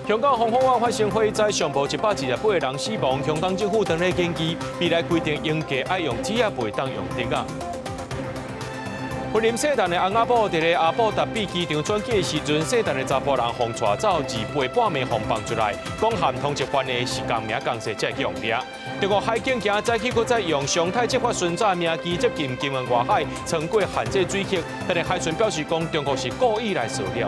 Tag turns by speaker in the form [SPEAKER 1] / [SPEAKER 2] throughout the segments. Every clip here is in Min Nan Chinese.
[SPEAKER 1] 香港豐福苑發生火災，上報128人死亡。香港政府當咧建議，未來規定鷹架愛用鐵仔，袂當用竹仔。雲林聖誕的翁仔某佇咧阿布達比機場轉機的時陣，聖誕的查埔人予帶走，二背半暝予放出來，講和通緝犯的是仝名仝姓，才會去予掠。中國海警今早起閣再用常態執法巡查名機接近金門外海，穿過限制水域，但是海巡表示講中國是故意來騷擾。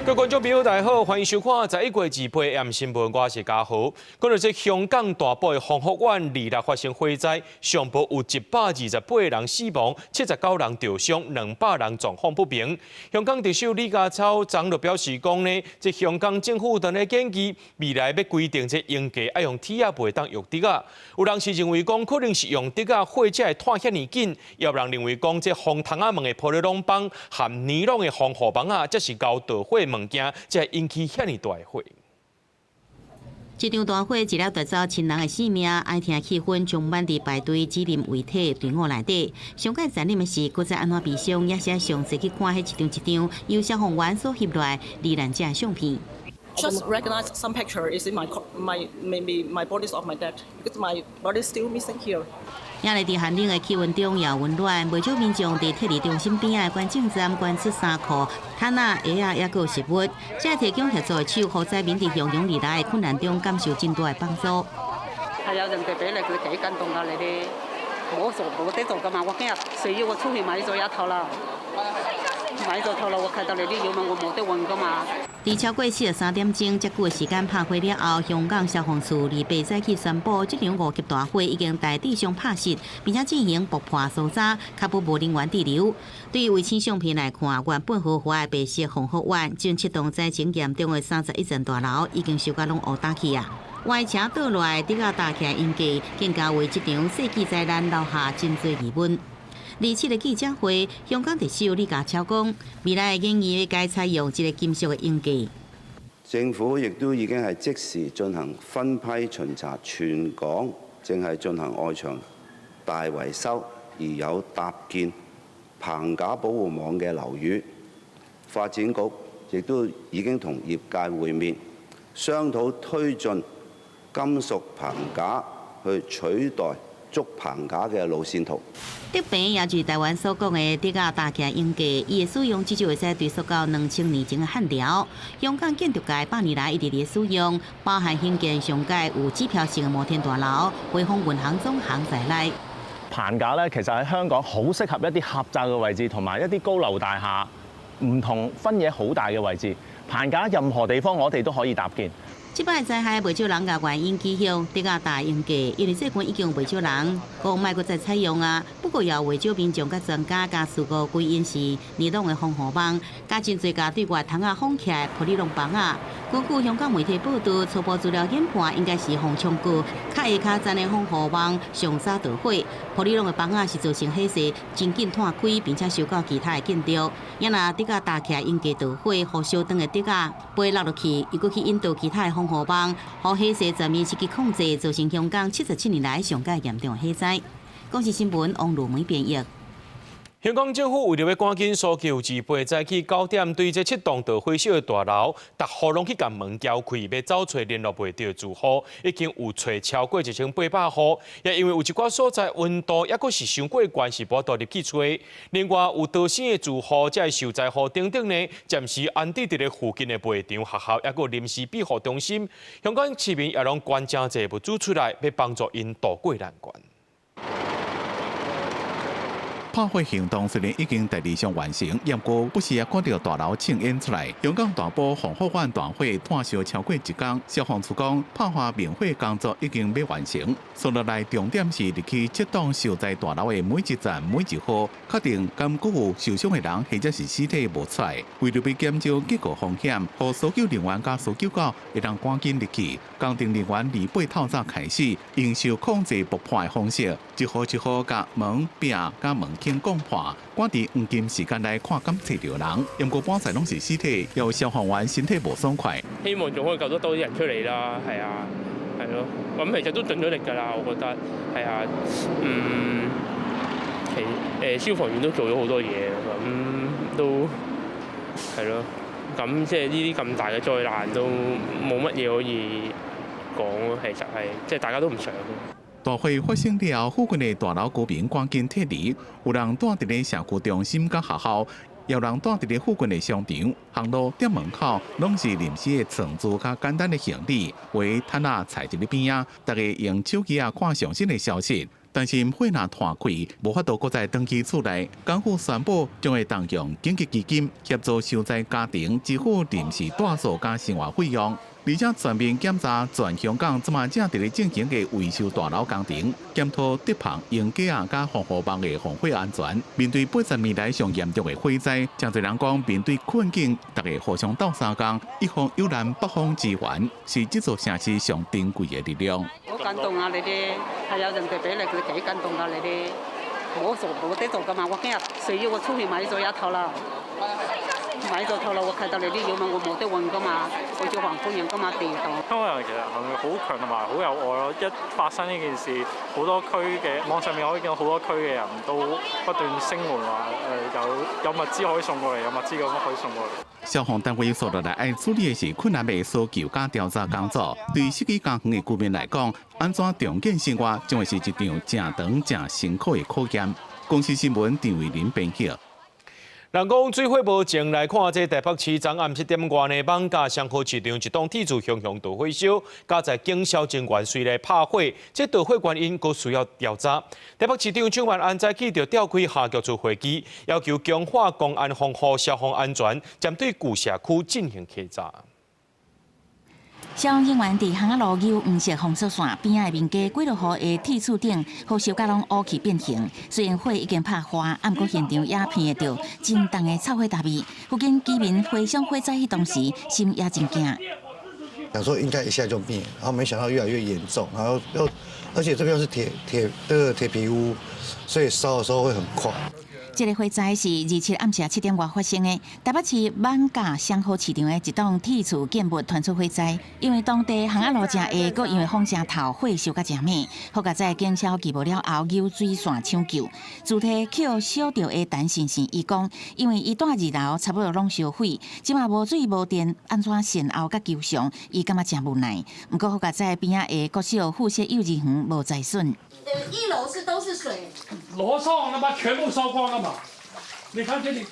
[SPEAKER 1] 各位觀眾朋友，大家好，歡迎收看11月28 AM 新聞，我是嘉豪。講到這香港大埔的豐福苑二日發生火災，上報有128人死亡，79人受傷，200人狀況不明。香港特首李家超昨就表示講呢，這香港政府當咧建議未來欲規定這鷹架愛用鐵仔，袂當用竹仔。有人是認為講可能是用竹仔火才會湠遐爾緊，也有人認為講這防窗仔門的玻璃籠板和尼龍的防護網仔，才是𠢕導火物件，才會引起遐爾大的火。
[SPEAKER 2] 這場大火一了奪走親人的性命，哀痛氣氛充滿佇排隊紀念遺體隊伍內底。上蓋殘忍的是，閣再按怎悲傷，也是上濟去看彼一張一張由消防員所翕落來罹難者相片。
[SPEAKER 3] Just recognize some picture is in my my maybe my bodies of my dad because my body is still missing here.
[SPEAKER 2] 也來佇寒冷的氣溫中也溫暖，袂少民眾佇撤離中心邊仔的觀眾站捐出衫褲、毯仔、鞋仔，抑閣有食物，這提供協助的手，予災民佇洶湧而來的困難中感受真大的幫助。
[SPEAKER 4] 係啊，人哋俾你，佢幾感動啊！你哋冇做冇得做噶嘛，我今日需要我出去買咗一套啦，買咗套啦，我看到你啲要問我冇得換噶嘛。
[SPEAKER 2] 佇超過43點鐘遮久的時間拍火了後，香港消防處二八早起宣布，這場五級大火已經大致上拍熄，並且進行爆破搜查，確保無人員滯留。對於衛星相片來看，原本豪華的白色豐福苑，這七棟災情嚴重的31層大樓已經燒甲攏烏焦去啊！歪斜倒落來，竹仔搭起來鷹架，更加為這場世紀災難留下真濟疑問。二七的記者會，香港特首李家超講，未來的建議該採用這個金屬的鷹架。
[SPEAKER 5] 政府亦都已經係即時進行分批巡查，全港正係進行外牆大維修，而有搭建棚架保護網嘅樓宇。發展局亦都已經同業界會面，商討推進金屬棚架去取代竹棚架嘅路線圖。
[SPEAKER 2] 竹棚也就是台灣所講的竹仔搭起來鷹架，伊的使用至少會使追溯到2000年前的漢朝。香港建築界百年來一直佇使用，包含興建上蓋有指標性的摩天大樓、匯豐銀行總行在內。
[SPEAKER 6] 棚架咧，其實喺香港好適合一啲狹窄嘅位置，同埋一啲高樓大廈唔同分野好大嘅位置。棚架任何地方我哋都可以搭建。
[SPEAKER 2] 這擺災害袂少人共原因指向竹仔搭鷹架，因為最近已經有袂少人講莫閣再採用啊。不過也有袂少民眾佮專家共事故歸因是尼龍的防護網，佮真濟共對外窗仔封起來玻璃籠網仔。根據香港媒體報道，初步資料研判應該是風衝過，較下跤層的防護網上早著火，玻璃籠的網仔是造成火勢真緊湠開，並且燒到其他的建築。也若竹仔搭起來鷹架著火，予燒斷的竹仔飛落落去，又閣去引導其他的防護網，予火勢全面失去控制，造成香港77年來上蓋嚴重的火災。公視新聞王如梅編譯。
[SPEAKER 1] 香港政府為著欲趕緊搜救，二八早起9點，對這七棟著火燒的大樓，逐戶攏去共門撬開，欲走揣聯絡袂著的住戶，已經有揣超過1800戶。也因為有一寡所在溫度抑閣是傷過懸，是無法度入去揣。另外有逃生的住戶、這受災戶等等呢，暫時安置佇咧附近的賣場、學校，抑閣臨時庇護中心。香港市民也攏捐誠濟物資出來，欲幫助𪜶渡過難關。
[SPEAKER 7] 拍火行動雖然已經大致上完成，不過不時也看著大樓青煙出來。香港大埔豐福苑大火湠燒超過一工，消防處講拍火滅火工作已經欲完成。紲落來重點是入去這棟受災大樓的每一層每一戶，確定敢閣有受傷的人或者是屍體無出來。為著欲減少結果風險，予搜救人員佮搜救狗會當趕緊入去。工程人員二八透早開始，用受控制爆破的方式，一戶一戶共門壁佮門窗攻破，趕佇黃金時間內看敢揣著人。毋過半載攏是屍體，有消防員身體無爽快。
[SPEAKER 8] 希望仲可以救得多啲人出嚟啦，係啊，係咯，咁其實都盡咗力㗎啦，我覺得係啊，嗯，其消防員都做咗好多嘢，咁都係咯。咁即係呢啲咁大嘅災難都冇乜嘢可以講咯，其實係即係大家都唔想。
[SPEAKER 7] 大火發生了後，附近的大樓居民趕緊撤離，有人蹛佇咧社區中心佮學校，有人蹛佇咧附近的商場、行路店門口，攏是臨時的倉儲佮簡單的行李，有的攤仔菜佇咧邊仔，大家用手機仔看上新的消息。但是火若湠開，無法度閣再轉去厝內。港府宣布將會動用緊急基金協助受災家庭支付臨時蹛宿佮生活費用，而且全面檢查全香港這馬正佇咧進行的維修大樓工程，檢討竹棚、鷹架仔佮防護網的防火安全。面對80年來上嚴重的火災，誠濟人講面對困境，大家互相鬥相共，一方有難八方支援，是這座城市上珍貴的力量。
[SPEAKER 4] 好感動啊！你哋係有人哋俾你，佢幾感動啊！你哋冇做冇得做噶嘛？我今日需要我出去買咗一套啦，買咗套啦，我睇到你啲藥嘛，我冇得運噶嘛，我做黃蜂人噶嘛，地道。
[SPEAKER 9] 香港人其實係好強同埋好有愛咯！一發生呢件事，好多區嘅網上面可以見到好多區嘅人都不斷聲援話有物資可以送過嚟，有物資咁可以送過嚟。
[SPEAKER 7] 消防單位紲落來愛處理的是困難的搜救佮調查工作。對失去家園的居民來講，按怎重建生活，將會是一場誠長、誠辛苦的考驗。公視新聞張慧玲編輯。
[SPEAKER 1] 人講水火無情，來看這台北市昨暗7點外呢，艋舺雙和市場一棟鐵厝熊熊大火燒，佳哉警消人員隨來拍火，這導火原因閣需要調查。台北市長蔣萬安早起就召開跨局處會議，要求強化公安防護、消防安全，針對舊社區進行稽查。
[SPEAKER 2] 消防人員佇巷仔路扭黃色封鎖線邊仔的民家幾落戶的鐵厝頂，火燒甲攏烏氣變形。雖然火已經拍化，毋過現場也聞會著真重的臭火焦味。附近居民回想火災彼當時，心也真驚。
[SPEAKER 10] 想說應該一下就滅，然後沒想到越來越嚴重，然後又而且這邊是鐵鐵這個鐵皮屋，所以燒的時候會很快。
[SPEAKER 2] 這个火災是27暗時7點外發生的，台北市艋舺雙和市場的一棟鐵厝建物傳出火災，因為當地巷仔路誠狹，閣因為風誠透，火燒甲誠猛。好佳哉警消救無了後，扭水線搶救，主體予燒著的陳先生伊講，因為伊蹛二樓差不多攏燒毀，這馬無水無電，按怎善後佮求償，伊感覺誠無奈。毋過好佳哉邊仔的國小附設幼兒園無災損。
[SPEAKER 11] 一樓是都是水，
[SPEAKER 12] 樓上他媽全部燒光了嘛？你看這裡，對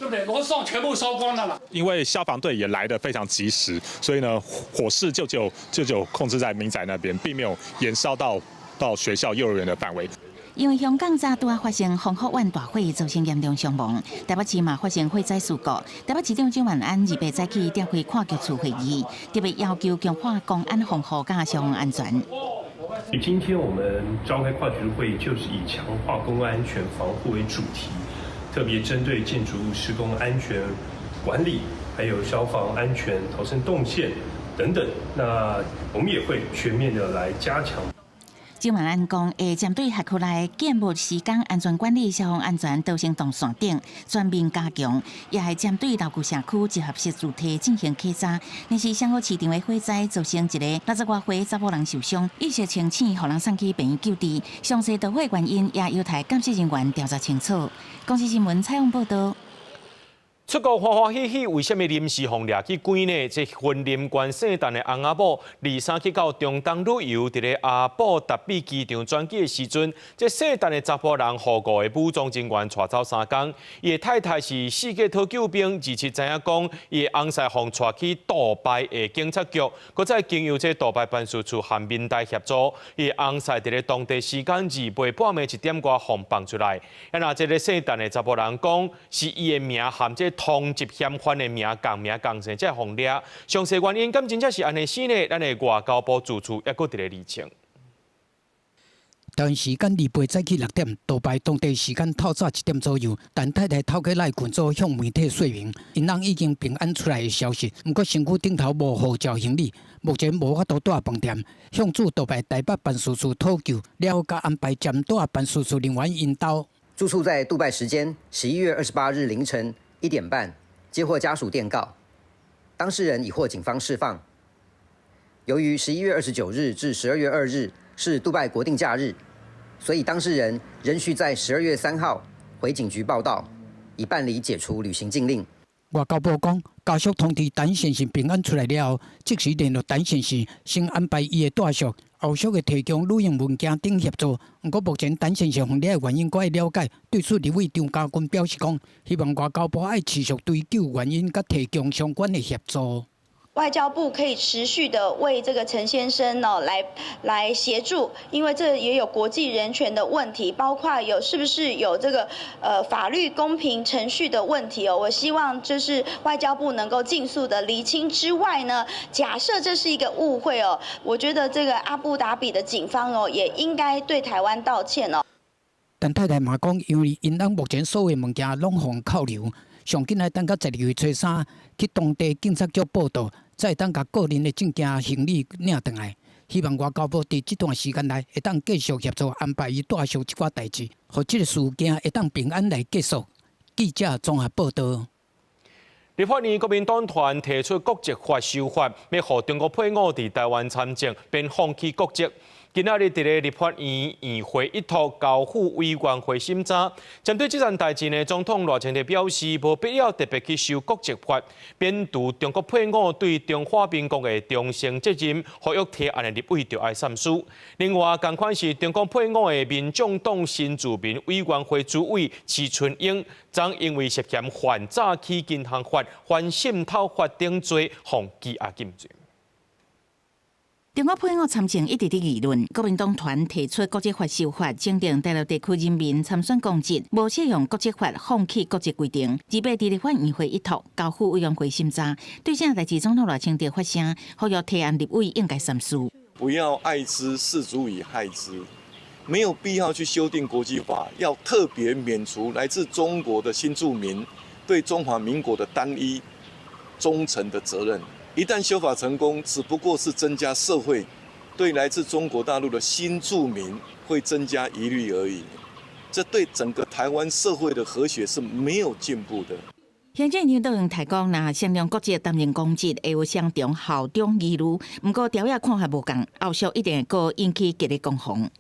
[SPEAKER 12] 不對？樓上全部燒光了啦。
[SPEAKER 13] 因為消防隊也來得非常及時，所以呢，火勢就控制在民宅那邊，並沒有延燒到學校幼兒園的範圍。
[SPEAKER 2] 因為香港昨拄仔發生宏福苑大火，造成嚴重傷亡，台北市嘛發生火災事故。台北市長蔣萬安28早起召開跨局處會議，特別要求強化公安防護佮消防安全。
[SPEAKER 14] 今天我們召開跨局會議，就是以強化公共安全防護為主題，特別針對建築物施工安全管理，還有消防安全逃生動線等等。那我們也會全面的來加強。
[SPEAKER 2] 蔣萬安講，會針對轄區內建物施工安全管理、消防安全、逃生動線等全面加強，也會針對老舊社區集合式住宅進行稽查。若是雙和市場的火災造成一个60外歲查某人受傷，意識清醒，予人送去病院救治。詳細導火原因也有待鑑識人員調查清楚。公視新聞採訪報導。
[SPEAKER 1] 出國歡歡喜喜，為啥物臨時予掠去關呢？這雲林縣姓陳的翁仔某，23去到中東旅遊，佇咧阿布達比機場轉機的時陣，這姓陳的查埔人予五个武裝人員帶走3工。伊的太太是四界討救兵，27知影講，伊的翁婿予帶去杜拜的警察局，閣再經由這杜拜辦事處和民代協助，伊的翁婿佇咧當地時間28暝1點外予放出來。啊，若這个姓陳的查埔人講，是伊的名和這通緝嫌犯的名仝名仝姓，才予掠。詳細原因敢真正是按呢死呢？咱的外交部住處猶閣佇咧釐清。
[SPEAKER 15] 台灣時間28早起6點，杜拜當地時間透早1點左右，陳太太透過賴群組向媒體說明，𪜶翁已經平安出來的消息。毋過身軀頂頭無護照行李，目前無法度蹛飯店，向駐杜拜台北辦事處討救，了後佮安排針對辦事處人員引導。
[SPEAKER 16] 住處在杜拜時間11月28日凌晨1點半接獲家屬電告，當事人已獲警方釋放。由於11月29日至12月2日是杜拜國定假日，所以當事人仍需在12月3號回警局報到，以辦理解除旅行禁令。
[SPEAKER 15] 外交部講，家屬通知陳先生平安出來了後，即時聯絡陳先生，先安排伊的帶續，後續會提供旅行文件等協助。毋過目前陳先生予掠的原因，閣愛了解。對此，立委張家軍表示講，希望外交部愛持續追究原因，佮提供相關的協助。
[SPEAKER 11] 外交部可以持續的為這個陳先生呢來協助，因為這也有國際人權的問題，包括有是不是有這個法律公平程序的問題哦。我希望就是外交部能夠盡速的釐清之外呢，假設這是一個誤會哦，我覺得這個阿布達比的警方哦也應該對台灣道歉哦。
[SPEAKER 15] 陳太太嘛講，因為𪜶翁目前所有物件攏予扣留，上緊愛等到12月初三去當地警察局報到，才會當共個人的證件行李領轉來。希望外交部佇這段時間內會當繼續協助安排伊帶續這寡代誌，予這個事件會當平安來結束。記者綜合報道。
[SPEAKER 1] 立法院國民黨團提出國籍法修法，欲予中國配偶佇台灣參政，免放棄國籍。今仔日佇咧立法院院會一托交付委員會審查。針對這件代誌呢，總統賴清德表示，無必要特別去修國籍法，免除中國配偶對中華民國的忠誠責任，呼籲提案的立委著愛三思。另外，仝款是中國配偶的民眾黨新住民委員會主委徐春英，昨因為涉嫌犯詐欺銀行法、反滲透法等罪，予羈押禁罪。
[SPEAKER 2] 中國配偶參政一直佇議論，國民黨團提出國籍法修法，增訂大陸地區人民參選公職，無適用國籍法放棄國籍規定。二八佇立法院會一托交付委員會審查。對這代誌，總統賴清德發聲，呼籲提案立委應該三思。
[SPEAKER 17] 不要愛之，適足以害之，沒有必要去修訂國籍法，要特別免除來自中國的新住民對中華民國的單一忠誠的責任。一旦修法成功，只不過是增加社會對來自中國大陸的新住民會增加疑慮而已，這對整個台灣社會的和諧是沒有進步的。
[SPEAKER 2] 行政院長提講，若雙重國籍擔任公職，會有雙重效忠疑慮。毋過條約看法無仝，後續一定會閣引起激烈攻防。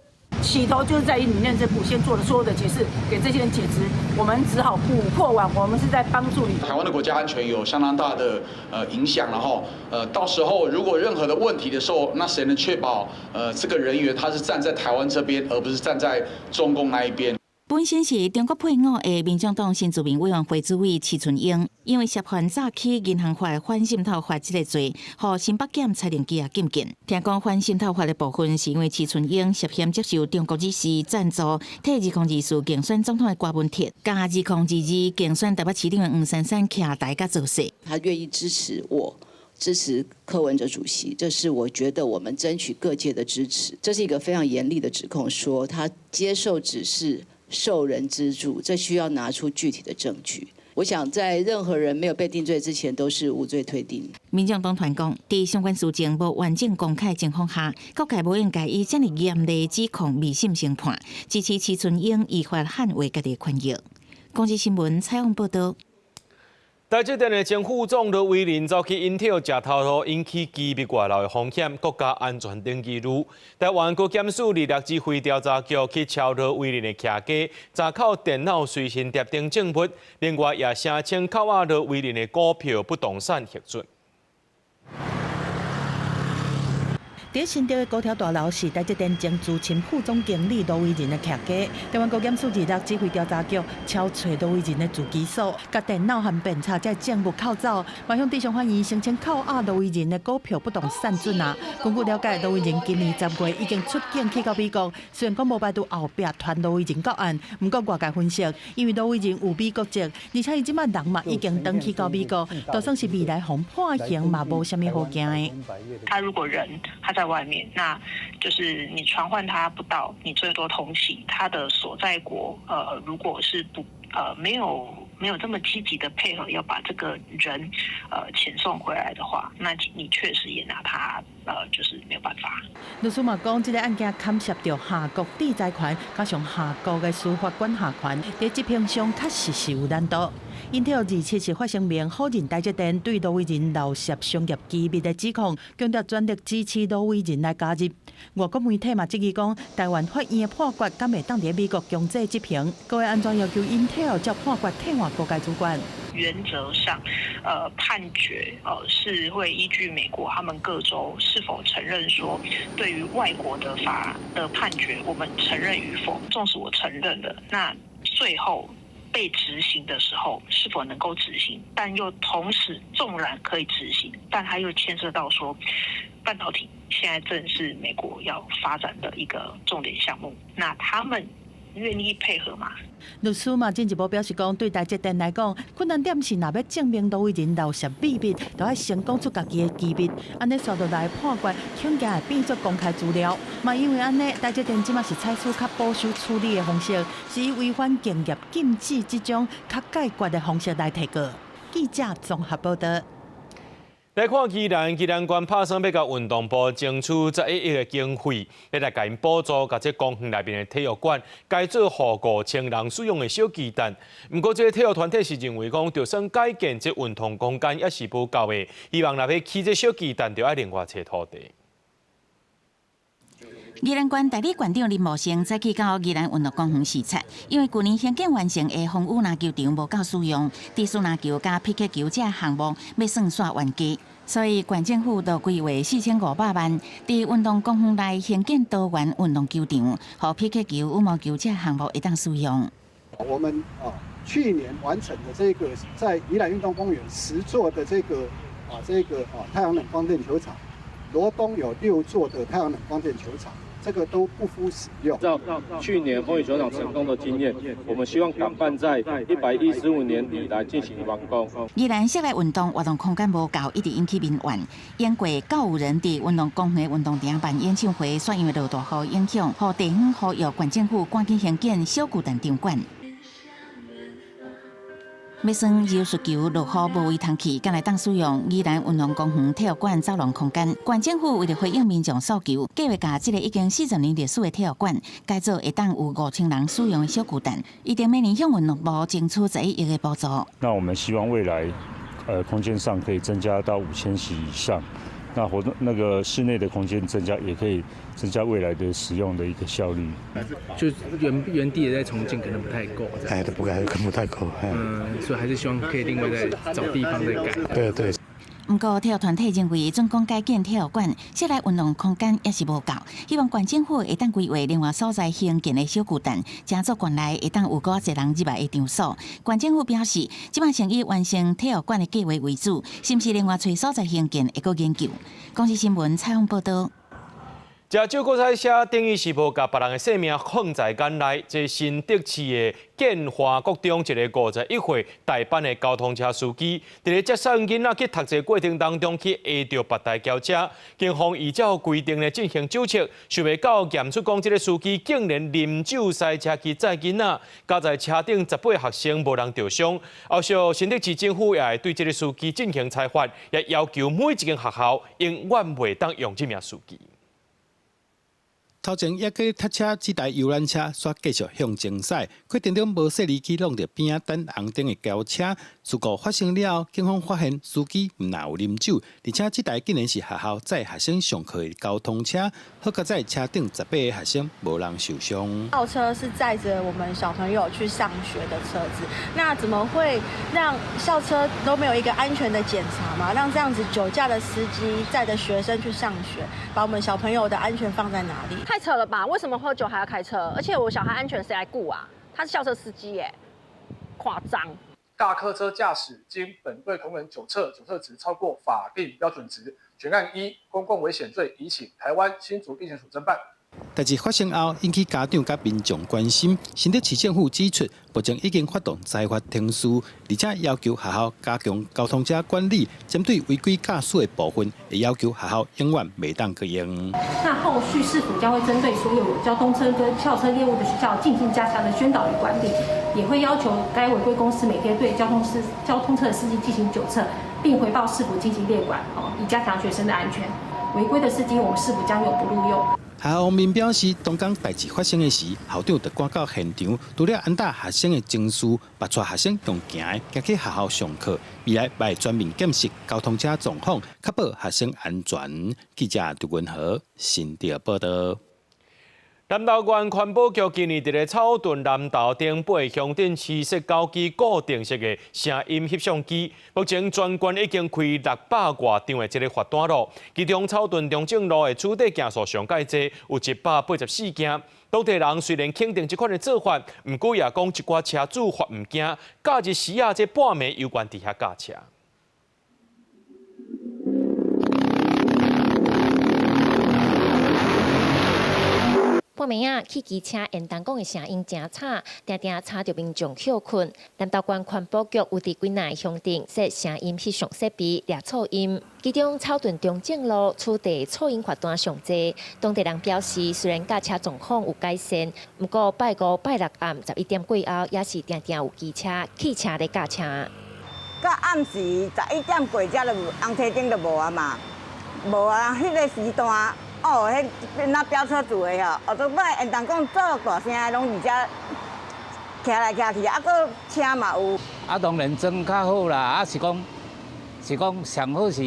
[SPEAKER 18] 起頭就是在於你內政部先做了所有的解釋，給這些人解職，我們只好補破網，我們是在幫助你。
[SPEAKER 19] 台灣的國家安全有相當大的影響，然後到時候如果任何的問題的時候，那誰能確保這個人員他是站在台灣這邊，而不是站在中共那一邊？
[SPEAKER 2] 本身是中國配偶的民眾黨新住民委員會主委徐春英，因為涉犯詐欺銀行法、反滲透法這个罪，予新北檢裁定羈押禁見。聽講反滲透法的部分，是因為徐春英涉嫌接受中國人士贊助，替2024競選總統的郭文鐵，佮2022競選台北市長的黃珊珊徛台佮造勢。
[SPEAKER 20] 他願意支持我，支持柯文哲主席，這是我覺得我們爭取各界的支持。這是一個非常嚴厲的指控，說他接受指示。受人資助，這需要拿出具體的證據。我想，在任何人沒有被定罪之前，都是無罪推定。
[SPEAKER 2] 民眾黨團講，佇相關事情無完整公開情況下，各界無應該以這麼嚴厲指控未審先判，支持徐春英依法捍衛家己的權益。公視新聞採訪報道。
[SPEAKER 1] 台積電的前副總羅威霖走去 Intel 食頭路，引起機密外漏的風險、國家安全等疑慮。台灣高檢署二六指揮調查局去抄羅威霖的徛家，查扣電腦、隨身碟等證物，另外也聲稱扣押羅威霖的股票、不動產核准。
[SPEAKER 21] 佇新竹的高條大樓是台積電前資深副總經理羅威霖的徛家。台灣高檢署二六指揮調查局抄揣羅威霖的住居所，共電腦和便冊這證物扣走，嘛向地上法院申請扣押羅威霖的股票、不動產准啊。根據了解，羅威霖今年10月已經出境去到美國，雖然講無排除後壁傳羅威霖到案，毋過外界分析，因為羅威霖有美國籍，而且伊這擺人嘛已經轉去到美國，就算是未來予判刑嘛，無啥物好驚的。
[SPEAKER 22] 他如果人他在外面，那就是你傳喚他不到，你最多通緝他的所在國。如果是不沒有這麼積極的配合，要把這個人遣送回來的話，那你確實也拿他就是沒有辦法。
[SPEAKER 21] 律師嘛講，這个案件牽涉著下國制裁權，加上下國的司法管轄權，佇執行上確實是有難度。英特爾27日發聲明否認台積電對盧威仁漏洩商業機密的指控，強調全力支持盧威仁來加入。外國媒體嘛質疑講，台灣法院的判決敢會當佇美國強制執行？閣會按怎要求英特爾照判決退還高階主管？
[SPEAKER 22] 原則上，判決是會依據美國他們各州是否承認說，對於外國的法的判決，我們承認與否。縱使我承認了，那最後被執行的時候是否能夠執行？但又同時縱然可以執行，但它又牽涉到說，半導體現在正是美國要發展的一個重點項目，那他們願意配合嗎？
[SPEAKER 21] 律師嘛進一步表示講，對台積電來講，困難點是若欲證明盧威仁漏洩秘密，就愛先講出家己的機密，按呢紲落來判決，恐驚會變做公開資料。嘛因為按呢，台積電這馬是採取較保守處理的方式，是以違反競業禁止這種較解決的方式來提告。記者綜合報道。
[SPEAKER 1] 來看宜蘭，宜蘭縣拍算欲共運動部爭取11億的經費，欲來共𪜶補助，共這公園內面的體育館改做予5000人使用的小巨蛋。毋過，這个體育團體是認為講，就算改建這運動空間也是無夠的，希望若欲起這小巨蛋，就愛另外揣土地。
[SPEAKER 2] 宜蘭縣代理縣長林茂生早起到宜蘭運動公園視察，因為舊年興建完成的風雨籃球場無夠使用，低速籃球佮匹克球這項目欲算煞冤家，所以縣政府就規劃4500萬，佇運動公園內興建多元運動球場，予匹克球、羽毛球這項目會當使用。
[SPEAKER 3] 我們去年完成的這個在宜蘭運動公園10座的這個太陽能光電球場，羅東有6座的太陽能光電球場。這個都不敷使用。
[SPEAKER 5] 照去年風雨球場成功的經驗，我們希望趕辦在115年底來進行完工。
[SPEAKER 2] 宜蘭室內運動活動空間無夠，一直引起民怨。英國告五人佇運動公園運動場辦演唱會，煞因為落大雨影響，予地方呼籲縣政府趕緊興建小巨蛋場館。欲耍柔術球落雨無位通去，敢會當使用宜蘭運動公園體育館走廊空間。縣政府為著回應民眾訴求，計劃共這个已經40年歷史的體育館改造會當有5000人使用的小巨蛋，預定明年向運動部爭取11億的補助。
[SPEAKER 23] 那我們希望未來，空間上可以增加到5000席以上。那活動那個室內的空間增加，也可以增加未來的使用的一個效率。
[SPEAKER 24] 就原地也在重建，可能不太夠。
[SPEAKER 10] 哎，都不夠，可能不太夠。
[SPEAKER 24] 嗯，所以還是希望可以另外再找地方再改。
[SPEAKER 10] 對對。
[SPEAKER 2] 毋過體育團體認為，準講改建體育館，室內運動空間也是無夠，希望縣政府會當規劃另外所在興建的小巨蛋，成做館內會當有閣濟人入來的場所。縣政府表示，這擺先以完成體育館的計劃為主，是毋是另外揣所在興建會閣研究。公視新聞採訪報導。
[SPEAKER 1] 食酒閣賽車，等於是無共別人的性命放在眼內。這新竹市的建華國中一个51歲大班的交通車司機，佇咧接送囡仔去讀冊過程當中，去揤著別台轎車，警方依照規定咧進行酒測，想袂到驗出講這个司機竟然啉酒駛車去載囡仔，加在車頂18個學生無人著傷。後續新竹市政府也會對這个司機進行裁罰，也要求每一間學校永遠袂當用這名司機。
[SPEAKER 7] 頭前猶閣塞車，這台遊覽車煞繼續向前駛，過程中無細膩去挵著邊仔等紅燈的轎車。事故發生了後，警方發現司機毋但有啉酒，而且這台竟然是學校載學生上課的交通車，好佳哉車頂18個學生無人受傷。
[SPEAKER 25] 校車是載著我們小朋友去上學的車子，那怎麼會讓校車都沒有一個安全的檢查嗎？讓這樣子酒駕的司機載著學生去上學，把我們小朋友的安全放在哪裡？
[SPEAKER 26] 太扯了吧！為什麼喝酒還要開車？而且我小孩安全誰來顧啊？他是校車司機耶，誇張。
[SPEAKER 27] 大客車駕駛經本隊同仁酒測，酒測值超過法定標準值，全案依公共危險罪移請台灣新竹地檢署偵辦。
[SPEAKER 7] 代誌發生後，引起家長佮民眾關心。新竹市政府指出，目前已經發動裁罰程序，而且要求學校加強交通車管理，針對違規駕駛的部分，會要求學校永遠袂當閣用。
[SPEAKER 28] 那後續市府將會針對所有交通車跟校車業務的學校進行加強的宣導與管理，也會要求該違規公司每天對交通車的司機進行酒測，並回報市府進行列管，以加強學生的安全。违规的司机，我们市府将永不录用。
[SPEAKER 4] 校方面表示，当工代志发生的时，校长就赶到现场，除了按照学生的情绪，嘛带学生用行的，行去学校上课。未来会全面检视交通车状况，确保学生安全。记者杜文和新竹报道。
[SPEAKER 1] 南投县环保局今年伫咧草屯南投顶八乡镇试设9支固定式的声音翕相机，目前全县已经开600外张的这个罚单咯。其中草屯中正路的主底件数上盖济，有184件。当地人虽然肯定这款的做法，毋过也讲一寡车主罚毋惊，假日时啊，这半暝犹原伫遐驾车。
[SPEAKER 6] 半暝仔去机车沿东讲的声音真吵，定定吵著民众歇睏。南投县环保局有伫几若个乡镇设声音翕相设备掠噪音，其中草屯中正路取缔噪音罚单上济。当地人表示，虽然驾车状况有改善，毋过拜五、拜六暗11点过后，也是定定有机车、汽车咧驾车。
[SPEAKER 8] 到暗时11点过，才就红车灯就无啊嘛，无啊，彼个时段。哦，彼那飙车族的吼，哦，都摆沿东讲做大声的，拢伫遮骑来骑去，啊，阁车嘛有。
[SPEAKER 9] 啊，当然装较好啦，啊是讲上好是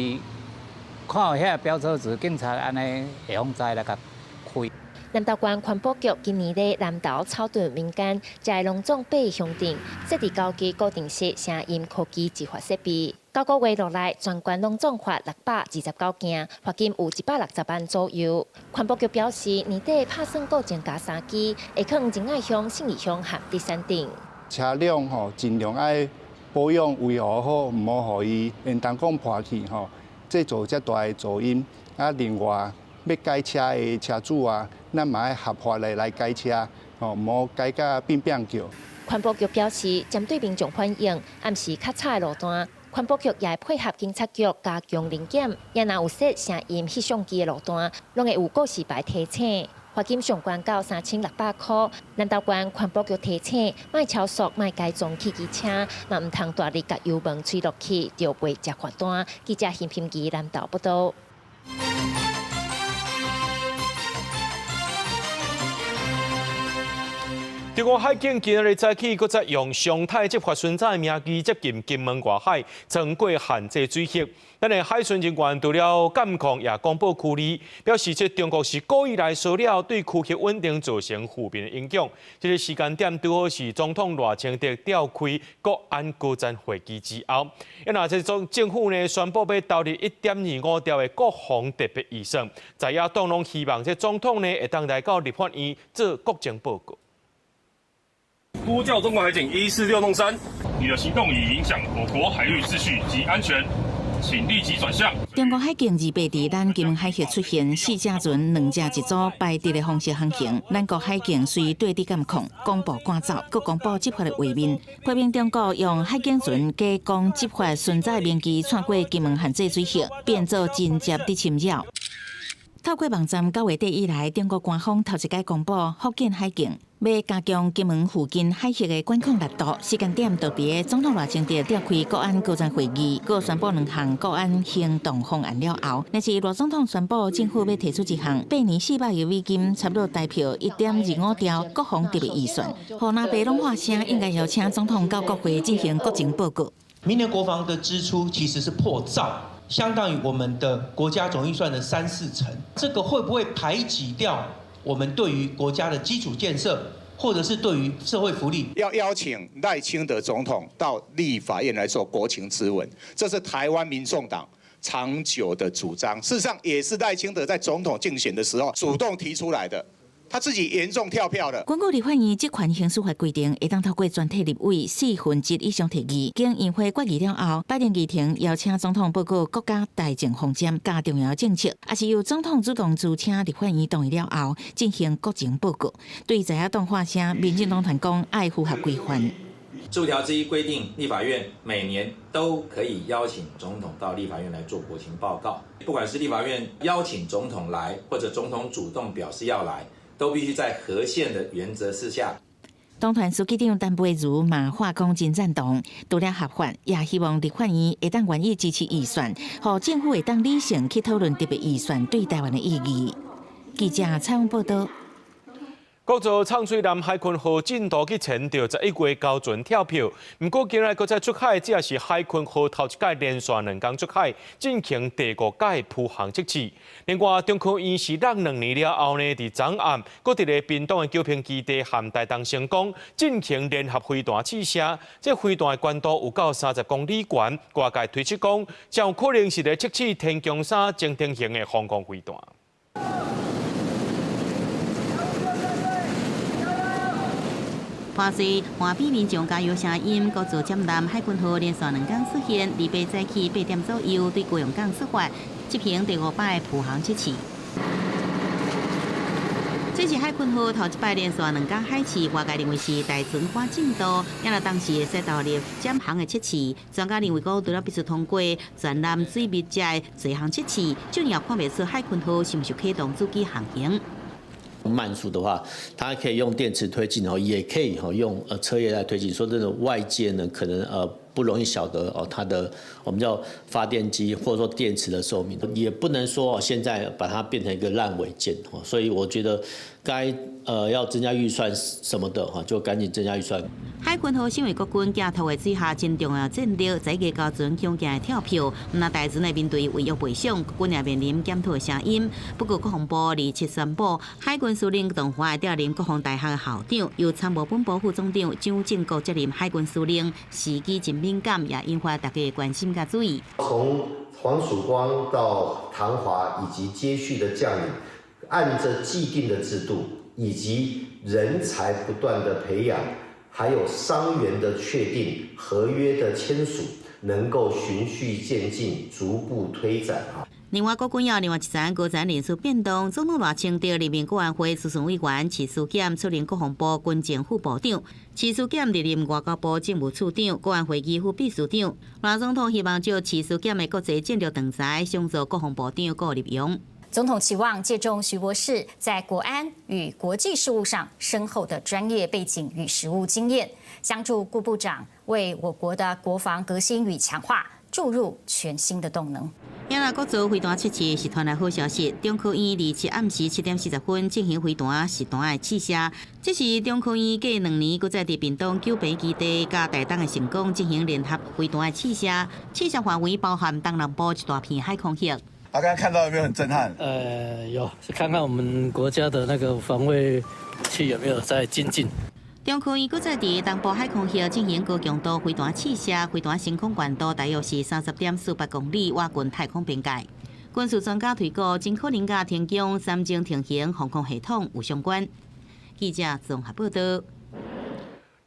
[SPEAKER 9] 看有遐飙车族，警察按呢会用知来共开。
[SPEAKER 6] 南投县环保局今年咧南投草屯民间，在龙总八乡镇设置9支固定式声音科技执法设备。9个月落来，全县拢总罚629件，罚金有160万左右。环保局表示，年底拍算阁增加3支，会放仁爱乡、信义乡和竹山镇。
[SPEAKER 12] 车辆吼，尽量爱保养维护好，毋好予伊沿当讲破去吼，制造遮大的噪音。啊，另外欲改车的车主啊，咱嘛爱合法的来改车，吼，毋好改甲变变叫。
[SPEAKER 6] 环保局表示，针对民众反映，暗时较吵的路段，环保局也会配合警察局加强临检，也若有设声音翕相机的路段，拢会有告示牌提醒。罚金上悬到3600块。南投县环保局提醒，莫超速，莫改装汽机车，嘛毋通大力共油门吹落去，就袂接罚单。记者邢平基南投报道。
[SPEAKER 1] 中国海警今日早起，阁再用常态执法巡查的名义接近金门外海，穿过限制水域。咱的海巡人员除了监控，也广播区里，表示这中国是故意来骚扰，对区域稳定造成负面的影响。这个时间点拄好是总统赖清德召开国安高层会议之后，啊，这种政府呢宣布欲投入1.25兆的国防特别预算，在野党拢希望这总统呢会当来到立法院做国情报告。
[SPEAKER 13] 呼叫中国海警146弄3，你的行动已影响我国海域秩序及安全，请立即转向。
[SPEAKER 14] 中国海警28伫咱金门海域出现4只船、2只1组排敌的方式航行，咱国海警随对敌监控，广播赶走，阁公布执法的画面，批评中国用海警船假讲执法巡查名义窜过金门限制水域，变做真接伫侵扰。透过网站9月底以来，中国官方头一摆公布福建海警欲加强金门附近海域的管控力度，时间点就伫总统赖清德召开国安高层会议，阁宣布2项国安行动方案了后，若是赖总统宣布政府欲提出一项8年400亿美金，差不多台票1.25兆国防特别预算，予蓝白拢喊声，应该邀请总统到国会进行国情报告。
[SPEAKER 16] 明年国防的支出其实是破兆。相当于我们的国家总预算的3、4成，这个会不会排挤掉我们对于国家的基础建设，或者是对于社会福利？
[SPEAKER 29] 要邀请赖清德总统到立法院来做国情咨文，这是台湾民众党长久的主张，事实上也是赖清德在总统竞选的时候主动提出来的。他自己严重跳票了。
[SPEAKER 14] 根据立法院职权行使法规定，会当透过全体立委1/4以上提议，经院会决议了后，摆定议程邀请总统报告国家大政方针加重要政策，也是由总统主动咨请立法院同意了后，进行国情报告。对在野党喊声，民进党团讲爱符合规范。
[SPEAKER 30] 这条之一规定，立法院每年都可以邀请总统到立法院来做国情报告，不管是立法院邀请总统来，或者总统主动表示要来，都必须在合宪的原则之下。
[SPEAKER 14] 黨團書記長陳培儒嘛話講真贊同，除了合法，也希望立法院會當願意支持預算，予政府會當理性去討論特別預算對台灣的意義。記者採訪報道。
[SPEAKER 1] 國造創水艦海鯤號進度去潛著11月交船跳票，毋過今日閣再出海，這也是海鯤號頭一擺連續兩工出海進行第五擺浮航測試。另外，中科院是隔2年了後呢，佇昨暗，閣佇咧屏東的九坪基地和台東成功進行聯合飛彈試射，這飛彈的高度有到30公里懸，外界推測講，真有可能是咧測試天弓三潛艇型的防空飛彈。
[SPEAKER 2] 破碎岸邊民眾加油聲音，國造潛艦海鯤號連續兩工出現，28早起8點左右對高雄港出發，執行第五擺浮航測試。這是海鯤號頭一擺連續兩工海試，外界認為是大船趕進度，也若當時會使投入潛航的測試。專家認為講，除了必須通過全艦水密這個潛航測試，就也看袂出海鯤號是毋是啟動主機航行。
[SPEAKER 3] 慢速的話，它可以用電池推進哦，也可以用車葉來推進。說真的，外界呢可能不容易曉得哦，它的我們叫發電機或者說電池的壽命，也不能說現在把它變成一個爛尾艦哦。所以我覺得該要增加預算什麼的哈，就趕緊增加預算。
[SPEAKER 2] 海鯤號身為國軍寄託的水下真重要戰略，在個交船強行的跳票，毋但大船會面對違約賠償，國軍也面臨檢討的聲音。不過國防部27宣布，海軍司令董華會調任國防大學的校長，由參謀本部副總長蔣正國接任海軍司令，時機真敏感，也引發大家關心佮注意。
[SPEAKER 5] 從黃曙光到唐華以及接續的將領，按着既定的制度以及人才不斷的培養，還有傷員的確定、合約的簽署，能夠循序漸進、逐步推展。
[SPEAKER 2] 另外，國軍有另外一層高層人事變動，總統賴清德任命國安會諮詢委員徐思儉出任國防部軍政副部長，徐思儉歷任外交部政務處長、國安會議副秘書長。賴總統希望借徐思儉的國際戰略長才，協助國防部長顧立雄。
[SPEAKER 11] 總統期望借重徐博士在國安與國際事務上深厚的專業背景與實務經驗，協助顧部長為我國的國防革新與強化注入全新的動能。
[SPEAKER 2] 也若國造飛彈測試是傳來好消息，中科院27暗時7點40分進行飛彈實彈的試射，這是中科院過2年，閣再佇屏東九坪基地佮台東的成功進行聯合飛彈的試射，試射範圍包含東南部一大片海空域。
[SPEAKER 15] 啊，剛剛看到有沒有很震撼？
[SPEAKER 17] 有，是看看我們國家的那個防衛器有沒有在精進。
[SPEAKER 2] 中科院閣再佇東部海空域進行高強度飛彈試射，飛彈升空高度大約是30.48公里，倚近太空邊界。軍事專家推估，真可能佮天弓三潛艇型防空系統有相關。記者綜合報道。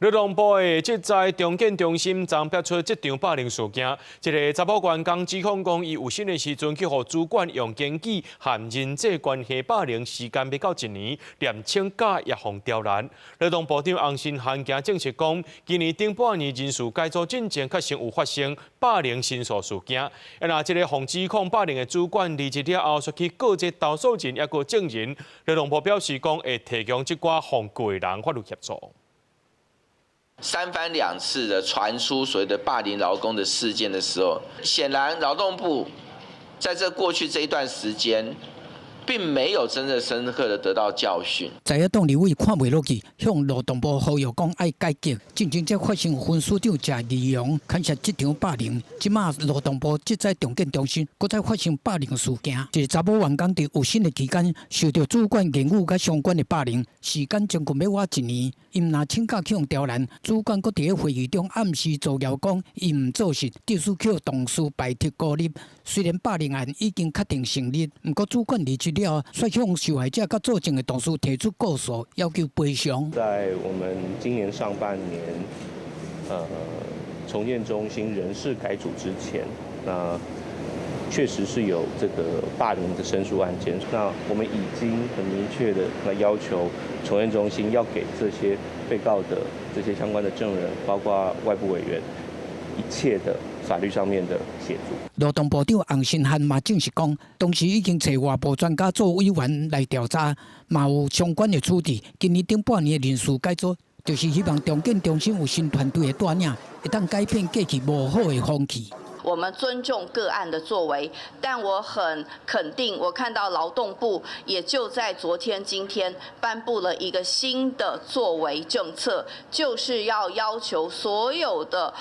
[SPEAKER 1] 勞動部的職災重建中心昨爆出職場霸凌事件，一个查某員工指控講，伊有薪的時陣去予主管用言語和人際關係霸凌，時間欲到一年，連請假也予刁難。勞動部長洪申翰今證實講，今年頂半年人事改組進前確實有發生霸凌申訴事件。啊，若這个予指控霸凌的主管離職了後，煞去告這投訴人抑閣證人，勞動部表示講會提供這寡予告的人法律協助。
[SPEAKER 18] 三番兩次的傳出所謂的霸凌勞工的事件的時候，顯然勞動部在這過去這一段時間，並沒有真正深刻的得到教訓。
[SPEAKER 19] 在野黨立委看袂落去，向勞動部呼籲講愛改革。進前才發生分署長謝義陽牽涉職場霸凌，這馬勞動部職災重建中心閣再發生霸凌事件。一个查某員工佇有薪的期間受著主管言語佮相關的霸凌，時間將近欲倚一年，伊毋但請假去予刁難，主管閣佇咧會議中暗示造謠講伊毋做實，致使予同事排斥孤立。雖然霸凌案已經確定成立，毋過主管離職了後，煞向受害者佮作證的同事提出告訴，要求賠償。
[SPEAKER 20] 在我們今年上半年，重建中心人事改組之前，那確實是有這個霸凌的申訴案件。那我們已經很明確的來要求重建中心要給這些被告的這些相關的證人，包括外部委員，一切的法律上面的協助。
[SPEAKER 19] 勞動部長洪申翰嘛證實講，當時已經揣外部專家做委員來調查，嘛有相關的處置。今年頂半年的人事改組，就是希望重建中心有新團隊的帶領，會當改變過去無好的風氣。
[SPEAKER 7] 我們尊重個案的作為，但我很肯定，我看到勞動部也就在昨天、今天頒布了一個新的作為政策，就是要要求所有的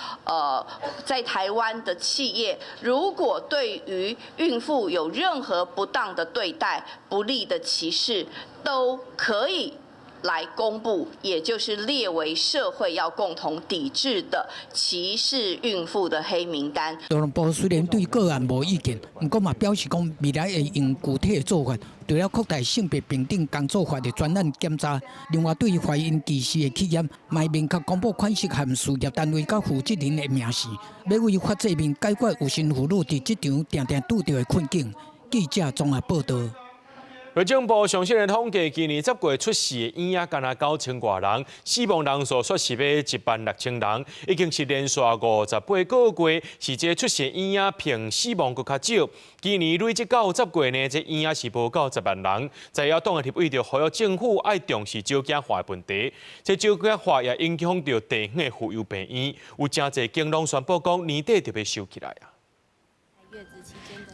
[SPEAKER 7] 在台灣的企業，如果對於孕婦有任何不當的對待、不利的歧視，都可以來公布，也就是列為社會要共同抵制的歧視孕婦的黑名單。
[SPEAKER 19] 勞動部雖然對個案無意見，毋過嘛表示講未來會用具體的做法，除了擴大性別平等工作法的專案檢查，另外對懷孕歧視的企業，嘛明確公布款式和事業單位佮負責人的名姓，欲為法制面解決有身婦女佇職場定定拄著的困境。記者綜合報導。
[SPEAKER 1] 衛生部上新的統計，今年10月出世的嬰仔，干焦9000外人，死亡人數煞是欲16000人，已經是連續58個月，是這出世嬰仔比死亡閣較少。今年累積到10月呢，這嬰仔是無夠10萬人。在野黨的立委就呼籲政府愛重視少子化的問題，這少子化也影響著地方的婦幼病院，有誠濟警攏宣布講年底就欲收起來啊。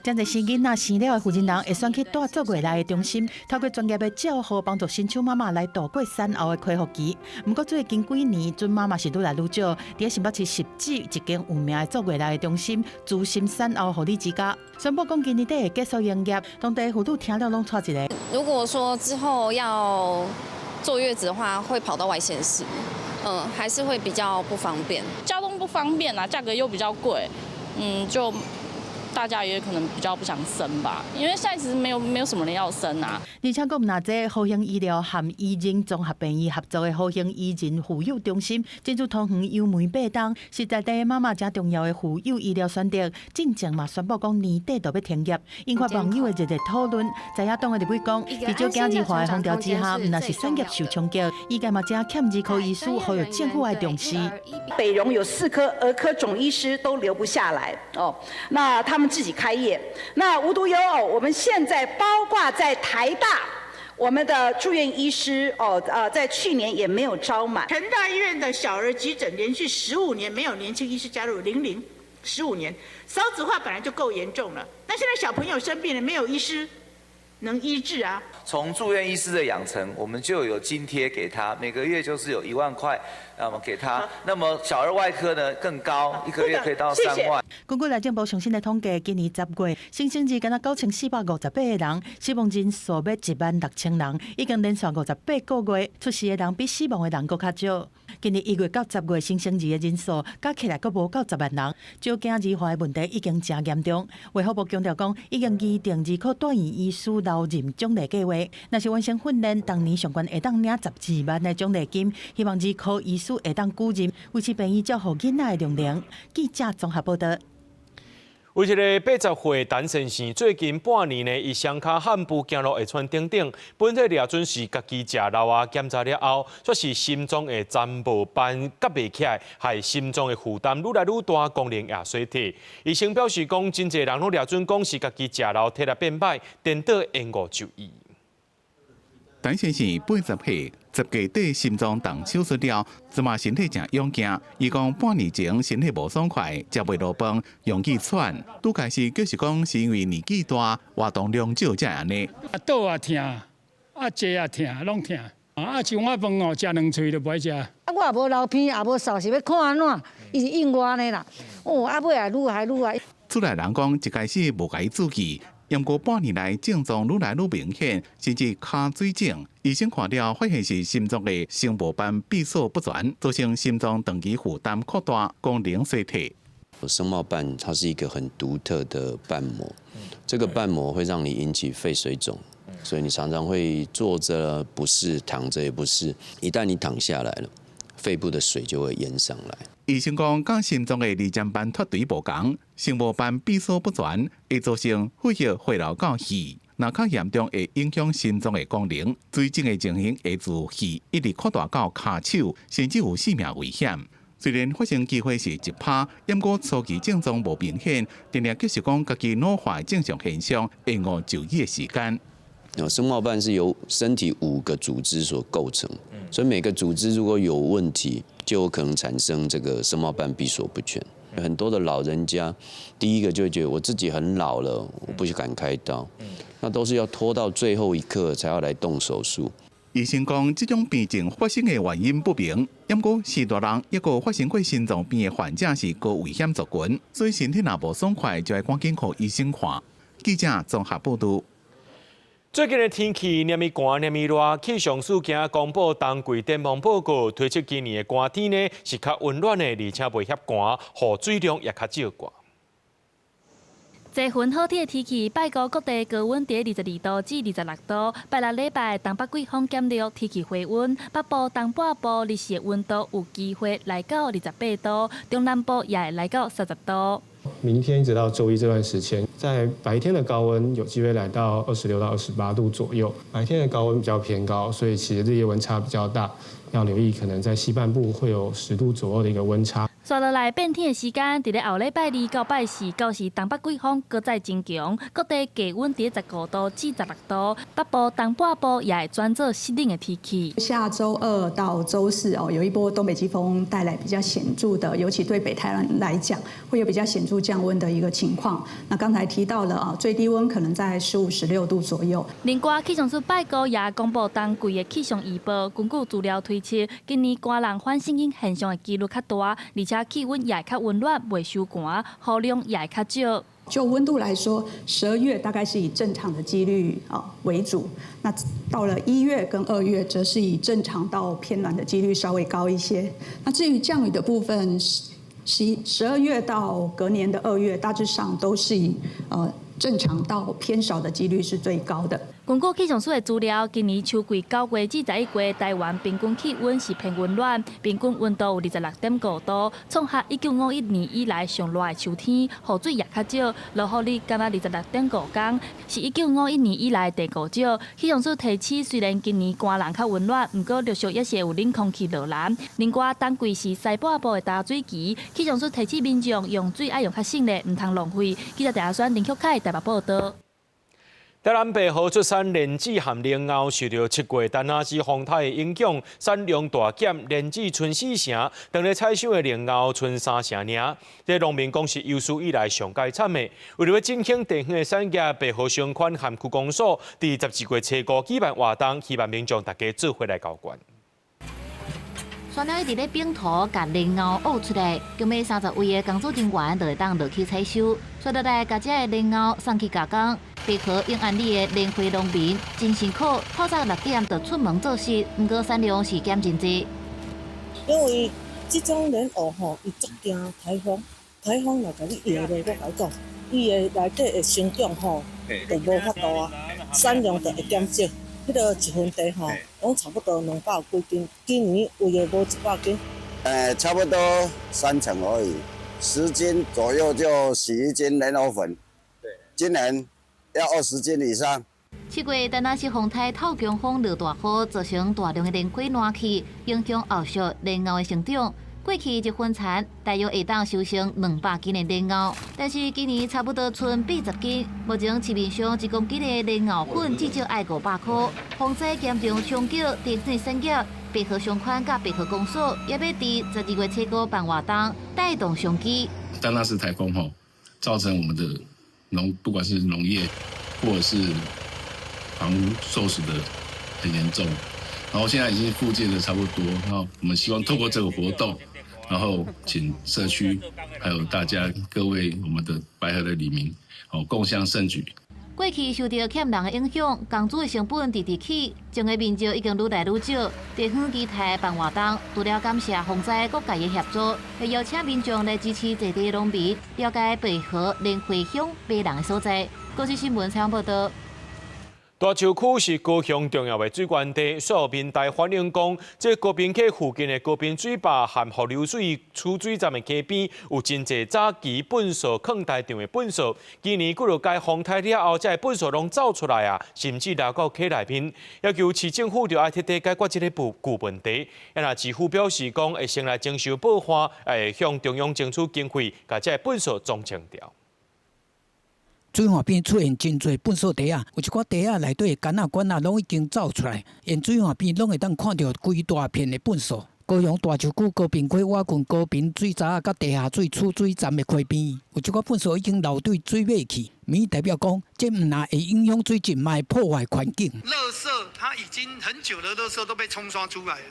[SPEAKER 10] 真濟生囡仔生了的婦人會選去帶足月來的中心，透過專業的照護，幫助新手媽媽來度過產後的恢復期。毋過最近幾年，準媽媽是愈來愈少。佇新北市汐止一間有名的足月來的中心，資深產後護理之家，宣布講今年底會結束營業。當地婦女聽了攏掣一个。
[SPEAKER 21] 如果說之後要坐月子的話，會跑到外縣市，還是會比較不方便。
[SPEAKER 22] 交通不方便啊，價格又比較貴，就。大家也可能比較不想生吧，因為現在其實沒有什麼人要生啊。
[SPEAKER 10] 而且閣毋但這和興醫療和醫人綜合病院合作的和興醫人婦幼中心，進駐桃園楊梅八東，是在地媽媽誠重要的婦幼醫療選擇。進前嘛宣布講年底就欲停業，引發網友的熱烈討論。在野黨的立委講，佇少子化的風潮之下，毋但是產業受衝擊，醫界嘛誠欠兒科醫師，呼籲政府愛重視。
[SPEAKER 23] 北榮有4科兒科總醫師都留不下來哦，那他們自己開業。那無獨有偶，我們現在包括在台大，我們的住院醫師哦，在去年也沒有招滿。
[SPEAKER 24] 成大醫院的小兒急診連續15年沒有年輕醫師加入，零十五年，少子化本來就夠嚴重了，那現在小朋友生病了，沒有醫師能醫治啊。
[SPEAKER 25] 從住院醫師的養成，我們就有津貼給他，每個月就是有1萬塊，那麼給他。那麼小兒外科呢更高，一個月可以到3萬。
[SPEAKER 10] 根據內政部上新的統計，今年10月新生兒干焦9458個人，死亡人數欲16000人，已經連續58個月出世的人比死亡的人閣較少。今年1月到10月新生兒的人數加起來閣無夠10萬人，少子兒化的問題已經誠嚴重。衛福部強調講，已經擬定兒科住院醫師留任獎勵計劃，若是完成訓練，當年上懸會當領12萬的獎勵金，希望兒科醫師會當久任，維持病院照護囡仔的量能。記者綜合報導。
[SPEAKER 1] 有一个80歲陳先生，最近半年呢，伊雙跤罕步行路會喘等等，本體掠準是家己食老啊，檢查了後，煞是心臟的欉帽瓣夾袂起來，害心臟的負擔愈來愈大，功能也衰退。醫生表示講，真濟人攏掠準講是家己食老體力變歹，顛倒延誤就醫。
[SPEAKER 26] 陳先生80歲，10月底心臟動手術了，這馬身體誠勇健。伊講半年前身體無爽快，食袂落飯，容易喘。拄開始就是講是因為年紀大，活動量少才會按呢。
[SPEAKER 27] 啊，倒也疼，啊坐也疼，攏疼。啊，像我飯哦，食兩喙就無愛食。
[SPEAKER 28] 啊，我也無流鼻，也無嗽，是欲看按怎？伊是應我呢啦。哦，啊，尾也愈來愈來。
[SPEAKER 26] 厝內人講，一開始無共伊注意。毋過半年來症狀愈來愈明顯，甚至跤水腫。醫生看了發現是心臟的心帽瓣閉鎖不全，造成心臟長期負擔擴大，功能衰退。
[SPEAKER 31] 聲帽瓣它是一個很獨特的瓣膜，這個瓣膜會讓你引起肺水腫，所以你常常會坐着不適，躺着也不適。一旦你躺下來了，肺部的水就會淹上來。
[SPEAKER 26] 醫生講，佮心臟的二尖瓣脫垂無仝，心帽瓣閉鎖不全，會造成血液匯流到肺，若較嚴重會影響心臟的功能，水腫的情形會自肺一直擴大到跤手，甚至有性命危險。雖然發生機會是1%，毋過初期症狀無明顯，定定就是講家己老化的正常現象，延誤就醫的時間。
[SPEAKER 31] 生茂瓣是由身體五個組織所構成，所以每個組織如果有問題，就有可能產生這個生茂瓣閉鎖不全。很多的老人家，第一個就會覺得我自己很老了，我不敢開刀，那都是要拖到最後一刻才要來動手術。
[SPEAKER 26] 醫生講，這種病症發生的原因不明，毋過是大人抑閣發生過心臟病的患者是高危險族群，所以身體若無爽快，就愛趕緊予醫生看。記者綜合報道。
[SPEAKER 1] 最近的天氣連咪寒連咪熱，氣象署今仔公布冬季展望報告，推測今年的寒天呢是較溫暖的，而且袂遐寒，雨水量也較少寡。
[SPEAKER 3] 濟雲好天的天氣，拜五各地高溫佇22度至26度。拜六禮拜東北季風減弱，天氣回溫。北部、東半部日時的溫度有機會來到28度，中南部也會來到30度。
[SPEAKER 4] 明天一直到週一這段時間，在白天的高溫有機會來到26到28度左右。白天的高溫比較偏高，所以其實日夜溫差比較大，要留意可能在西半部會有10度左右的一個溫差。
[SPEAKER 3] 紲落來變天的時間，佇咧後禮拜二到拜四，到時東北季風閣再增強，各地低溫佇15度至16度，北部、東半部也會轉做濕冷的天氣。
[SPEAKER 6] 下週二到週四哦，有一波東北季風帶來比較顯著的，尤其對北台灣來講，會有比較顯著降溫的一個情況。那剛才提到了啊，最低溫可能在15、16度左右。
[SPEAKER 3] 另外，氣象署拜五也公布冬季的氣象預報，根據資料推測，今年寒人反聖嬰現象的幾率較大，而且氣溫也會較溫暖，袂傷寒，雨量也會較少。
[SPEAKER 6] 就溫度來說，12月大概是以正常的幾率啊為主，那到了1月跟2月，則是以正常到偏暖的幾率稍微高一些。那至於降雨的部分，11、12月到隔年的2月，大致上都是以正常到偏少的幾率是最高的。
[SPEAKER 3] 根據氣象署的資料，今年秋季9月至11月，台灣平均氣溫是偏溫暖，平均溫度有26.5度，創下1951年以來上熱的秋天，雨水也較少，落雨日干焦26.5工，是1951年以來第五少。氣象署提醒，雖然今年寒人較溫暖，毋過陸續也是會有冷空氣落來。另外，冬季是西半部的焦水期，氣象署提醒民眾用水愛用較省咧，毋通浪費。記者鄭阿選、林旭凱台北報道。
[SPEAKER 1] 台南白河出產蓮子和蓮藕，受著7月達那斯風颱的影響，產量大減，蓮子賰四成，當咧採收的蓮藕賰三成爾。這農民講是有史以來上蓋慘的。為著欲振興地方的產業，白河商圈和區公所佇12月初五舉辦活動，希望民眾大家做伙來交關。
[SPEAKER 2] 山鳥一直咧冰塗，共蓮藕挖出來，共欲30位的工作人員就會當落去採收，紲落來共這个蓮藕送去加工。白河永安里的蓮花農民真辛苦，透早6點就出門做事，毋過產量是減真濟。
[SPEAKER 8] 因為這種蓮藕吼，伊足驚颱風，颱風若共你搖咧，我共你講，伊的內底的生長吼，就無法度啊，產量就會減少。彼个一分地吼，攏差不多200幾斤，今年有的無100斤。
[SPEAKER 9] 差不多三成而已，10斤左右就洗1斤蓮藕粉。對，今年要20斤以上。
[SPEAKER 2] 7月，達那斯風颱透強風落大雨，造成大量的蓮花爛去，影響後續蓮藕的成長。過去一分田大約會當收成200斤的蓮藕，但是今年差不多賰80斤。目前市面上1公斤的蓮藕粉至少愛500塊。風災嚴重衝擊地方產業，白河商圈佮白河公所也欲佇12月初五辦活動，帶動商機。
[SPEAKER 12] 達那斯颱風吼，造成我們的農，不管是農業或者是房屋受損的很嚴重，然後現在已經復建的差不多，那我們希望透過這個活動，然後請社區還有大家各位我們的白河的里民，哦，共襄盛舉。
[SPEAKER 2] 過去受著欠人的影響，工資的成本直直起，種的面積已經愈來愈少。地方期待辦活動，除了感謝洪災各界的協助，會邀請民眾來支持在地農民，了解白河蓮花鄉迷人的所在。國際新聞採訪報道。
[SPEAKER 1] 大樹區是高雄重要的水源地，所有民代反映講，這高屏溪附近的高屏水壩和伏流水儲水站的溪邊，有真濟早期糞埽囥台場的糞埽。今年幾落擺風颱了後，這个糞埽攏走出來啊，甚至流到溪內面，要求市政府著愛徹底解決這个舊問題。啊，若市府表示講，會先來徵收報販，會向中央爭取經費，共這个糞埽總清掉。
[SPEAKER 19] 水岸邊出現真濟糞掃袋仔，有一寡袋仔內底桿仔管仔攏已經走出來，沿水岸邊攏會當看著規大片的糞掃。高雄大樹區高屏溪倚近高屏水閘佮地下水儲水站的溪邊，有一寡糞掃已經流對水尾去，民意代表講，這毋但會影響水質，嘛會破壞環境。
[SPEAKER 5] 垃圾它已經很久的垃圾都被沖刷出來了，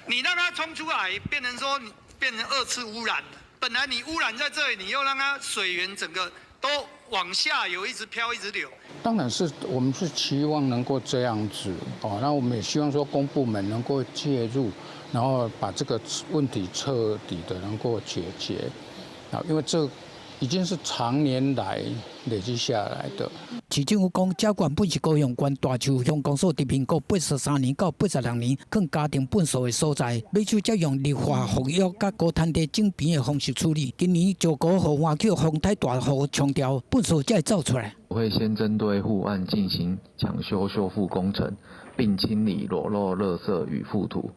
[SPEAKER 5] 你讓它沖出來，變成說變成二次污染。本來你污染在這裡，你又讓它水源整個都往下游一直飄一直流。
[SPEAKER 11] 當然是我們是期望能夠這樣子哦，那我們也希望說公部門能夠介入。然後把這個問題徹底的能夠解決，啊，因為這已經是長年來累積下來的。
[SPEAKER 19] 市政府講，這原本是高雄縣大樹鄉公所佇民國83年到86年，囥家庭糞掃的所在，尾手才用綠化復育佮高灘地整平的方式處理。今年石鼓河岸去風台大雨沖掉，糞掃才會走出來。
[SPEAKER 13] 我會先針對護岸進行搶修修復工程，並清理裸露垃圾與覆土。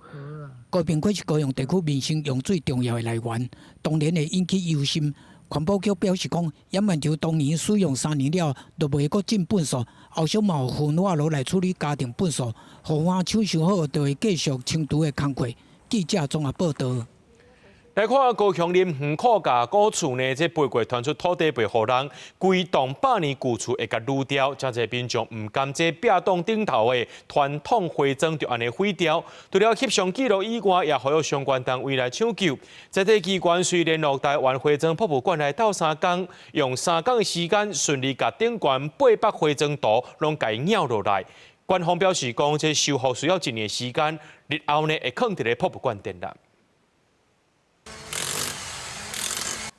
[SPEAKER 19] 高屏溪是高雄地區民生用水重要的來源，當然會引起憂心。環保局表示講，掩埋場當年使用3年了，就袂閣進糞掃，後續嘛有焚化爐來處理家庭糞掃，護岸搶修好，就會繼續清除的工課。記者綜合報導。
[SPEAKER 1] 來看高雄林園高架古厝呢，這八月傳出土地被予人，規棟百年舊厝會共擄掉，真濟民眾毋甘這壁棟頂頭的傳統花磚就按呢毀掉。除了翕相記錄以外，也呼籲相關單位來搶救。在這機關隨聯絡台灣花磚博物館來鬥相共，用3工的時間順利共頂懸8幅花磚圖攏共伊拗落來。官方表示講，這修復需要一年時間，日後呢會囥佇咧博物館展覽。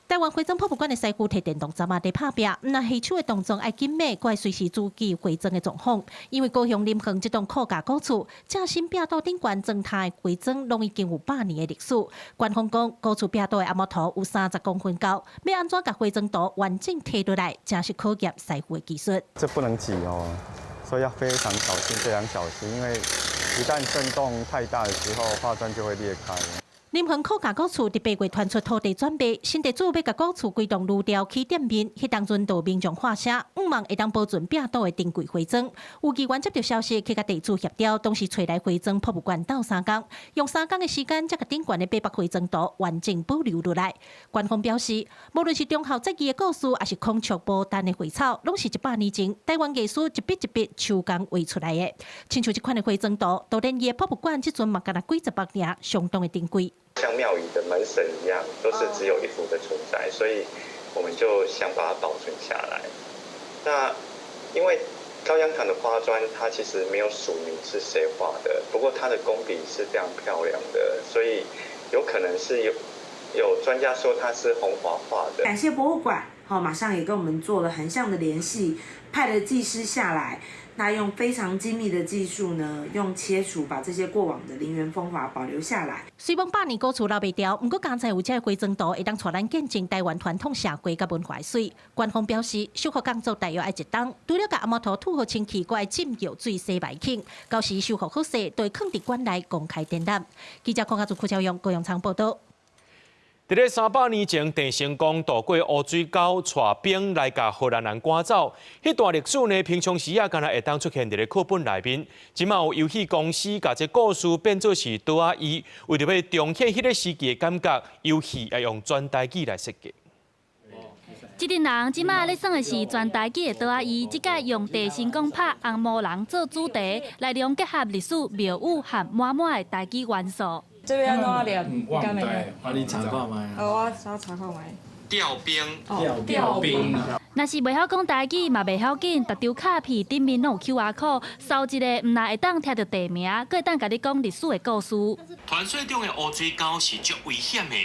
[SPEAKER 14] 台灣花磚博物館的師傅提電動鑿仔佇拍拚，毋但下手的動作愛緊密，閣愛隨時注意花磚的狀況。因為高雄林園這棟高架古厝，正新壁棟頂懸磚塔的花磚攏已經有百年的歷史。官方講，古厝壁棟的紅毛圖有30公分高，欲按怎共花磚圖完整提落來，真是考驗師傅的技術。
[SPEAKER 15] 這不能擠哦，所以要非常小心，非常小心，因為一旦震動太大的時候，花磚就會裂開。
[SPEAKER 14] 林園高架古厝佇8月傳出土地轉賣，新地主欲共古厝規棟擄掉起店面，彼當陣就民眾喊聲，向望會當保存壁棟的珍貴花磚。有議員接著消息去共地主協調，當時揣來花磚博物館鬥相共，用三工的時間，才共頂懸的八幅花磚圖完整保留落來。官方表示，無論是忠孝節義的故事，抑是孔雀牡丹的花草，攏是100年前台灣藝師一筆一筆手工畫出來的。親像這款的花磚圖，當然伊的博物館這陣嘛干焦幾十幅爾，相當的珍貴。
[SPEAKER 16] 像廟宇的門神一樣，都是只有一幅的存在，所以我們就想把它保存下來。那因為高陽堂的花磚，它其實沒有署名是誰畫的，不過它的工筆是非常漂亮的，所以有可能是有專家說它是洪華畫的。
[SPEAKER 17] 感謝博物館，好，馬上也跟我們做了橫向的聯繫，派了技師下來。那用非常精密的技術呢，用切除把這些過往的林園風華保留下來。
[SPEAKER 14] 雖罔百年古厝留袂牢，毋過佳哉有這个花磚圖，會當帶咱見證台灣傳統社會佮文化水。官方表示，修復工作大約愛一冬，除了共紅毛圖吐好清氣，閣愛浸藥水洗袂清。到時修復好勢，就會囥佇館內公開展覽。記者鄺家祖、柯昭勇、高陽倉報導。
[SPEAKER 1] 佇咧300年前，鄭成功渡過烏水溝，帶兵來共荷蘭人趕走。彼段歷史呢，平常時仔敢若會當出現佇咧課本內面。這馬有遊戲公司共這故事變做是桌仔椅，為著欲重現彼个時期的感覺，遊戲也用全台語來設計。
[SPEAKER 3] 這陣人這馬咧耍的是全台語的桌仔椅，這擺用鄭成功拍紅毛人做主題，內容結合歷史廟宇和滿滿的台語元素。
[SPEAKER 18] 這欲按怎念？敢會
[SPEAKER 20] 啊，你查看覓？
[SPEAKER 18] 哦，我查看覓。
[SPEAKER 20] 調兵，調兵。
[SPEAKER 3] 若是袂曉講台語嘛袂要緊，逐張卡片頂面攏有 QR code，掃一下，毋但會當聽著地名，閣會當共你講歷史的故事。
[SPEAKER 1] 傳說中的烏水溝是足危險的，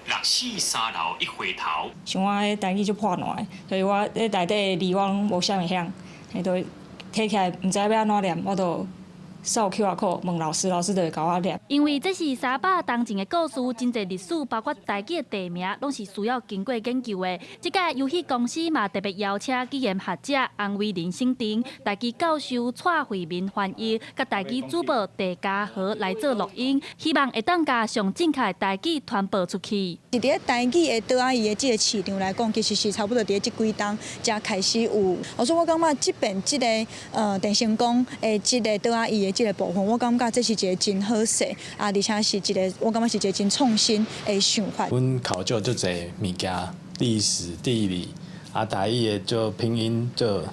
[SPEAKER 1] 六死三流一回頭。
[SPEAKER 18] 像我彼台語足破爛的，所以我咧內底字我攏無啥物曉，彼都提起來毋知欲按怎念，我就掃 QR code 問老師，老師就會共我念。
[SPEAKER 3] 因為這是300冬前的故事，真濟歷史，包括台語的地名，攏是需要經過研究的。這屆遊戲公司嘛特別邀請語言學者洪維林審定，台語教授蔡惠民翻譯，佮台語主播鄭家和來做錄音，希望會當共上正確的台語傳播出去。
[SPEAKER 6] 佇咧台語的桌仔戲的這個市場來講，其實是差不多佇咧這幾冬才開始有。所以我感覺這邊這個鄭成功的這個桌仔戲的這個部分，我感覺這是一個真好勢，啊，而且是一個我感覺是一個真創新的想法。
[SPEAKER 20] 阮考究足濟物件，歷史、地理，啊，台語的做拼音就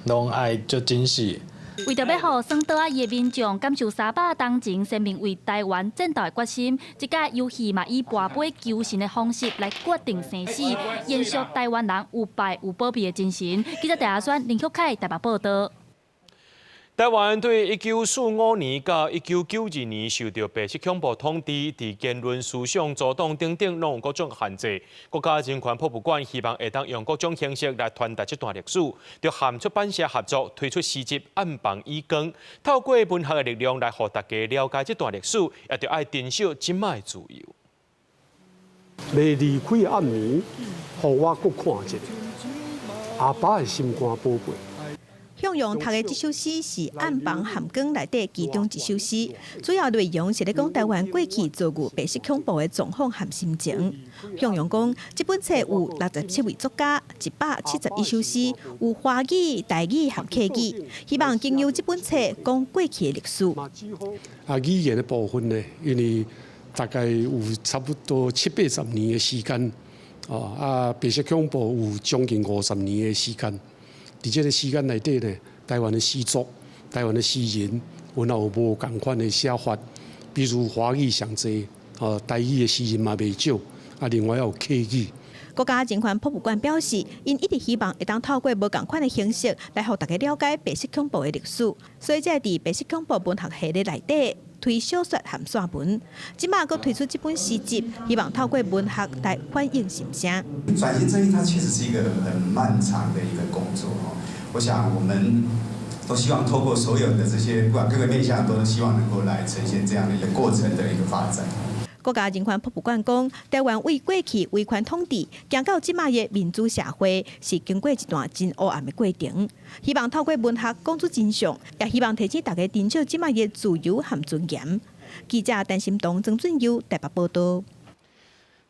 [SPEAKER 20] 攏愛足精細。
[SPEAKER 3] 為著欲予耍桌仔戲的民眾感受300冬前先民為台灣戰鬥的決心，這屆遊戲嘛以跋杯求神的方式來決定生死，延續台灣人有拜有保庇的精神。記者鄭阿宣、林旭凱台北報導。
[SPEAKER 1] 台灣對1945年到1992年受著白色恐怖統治，佇言論、思想、阻擋等等，攏有各種限制。國家人權博物館希望會當用各種形式來傳達這段歷史，就和出版社合作推出詩集《暗房與光》，透過文學的力量來予大家了解這段歷史，也著愛珍惜這擺的自由。
[SPEAKER 7] 未離開的暗暝，予我閣看一下阿爸的心肝寶貝。
[SPEAKER 10] 向陽讀的這首詩是《暗房和光》內底其中一首詩，主要內容是咧講台灣過去遭遇白色恐怖的狀況和心情。向陽講，這本冊有67位作家，171首詩，有華語、台語和客語，希望經由這本冊講過去的歷史。
[SPEAKER 7] 啊，語言的部分呢，因為大概有差不多七八十年的時間，哦，啊，白色恐怖有將近50年的時間。佇這個時間內底呢，台灣的詩作、台灣的詩人，有若有無仝款的寫法，比如華語上濟，哦，台語的詩人嘛袂少，啊，另外還有客語。
[SPEAKER 10] 國家人權博物館表示，𪜶一直希望會當透過無仝款的形式來予大家了解白色恐怖的歷史，所以才會佇白色恐怖文學系列內底推小說和散文。這擺閣推出這本詩集，希望透過文學來反映心聲。
[SPEAKER 21] 轉型正義它確實是一個很漫長的一個工作哦。我想我們都希望透過所有的這些，不管各個面向，都希望能夠來呈現這樣的一個過程的一個發展。
[SPEAKER 10] 國家人權博物館講，台灣為過去威權統治，行到這擺的民主社會，是經過一段真黑暗的過程。希望透過文學講出真相，也希望提醒大家珍惜這擺的自由和尊嚴。記者陳心東、曾俊佑台北報導。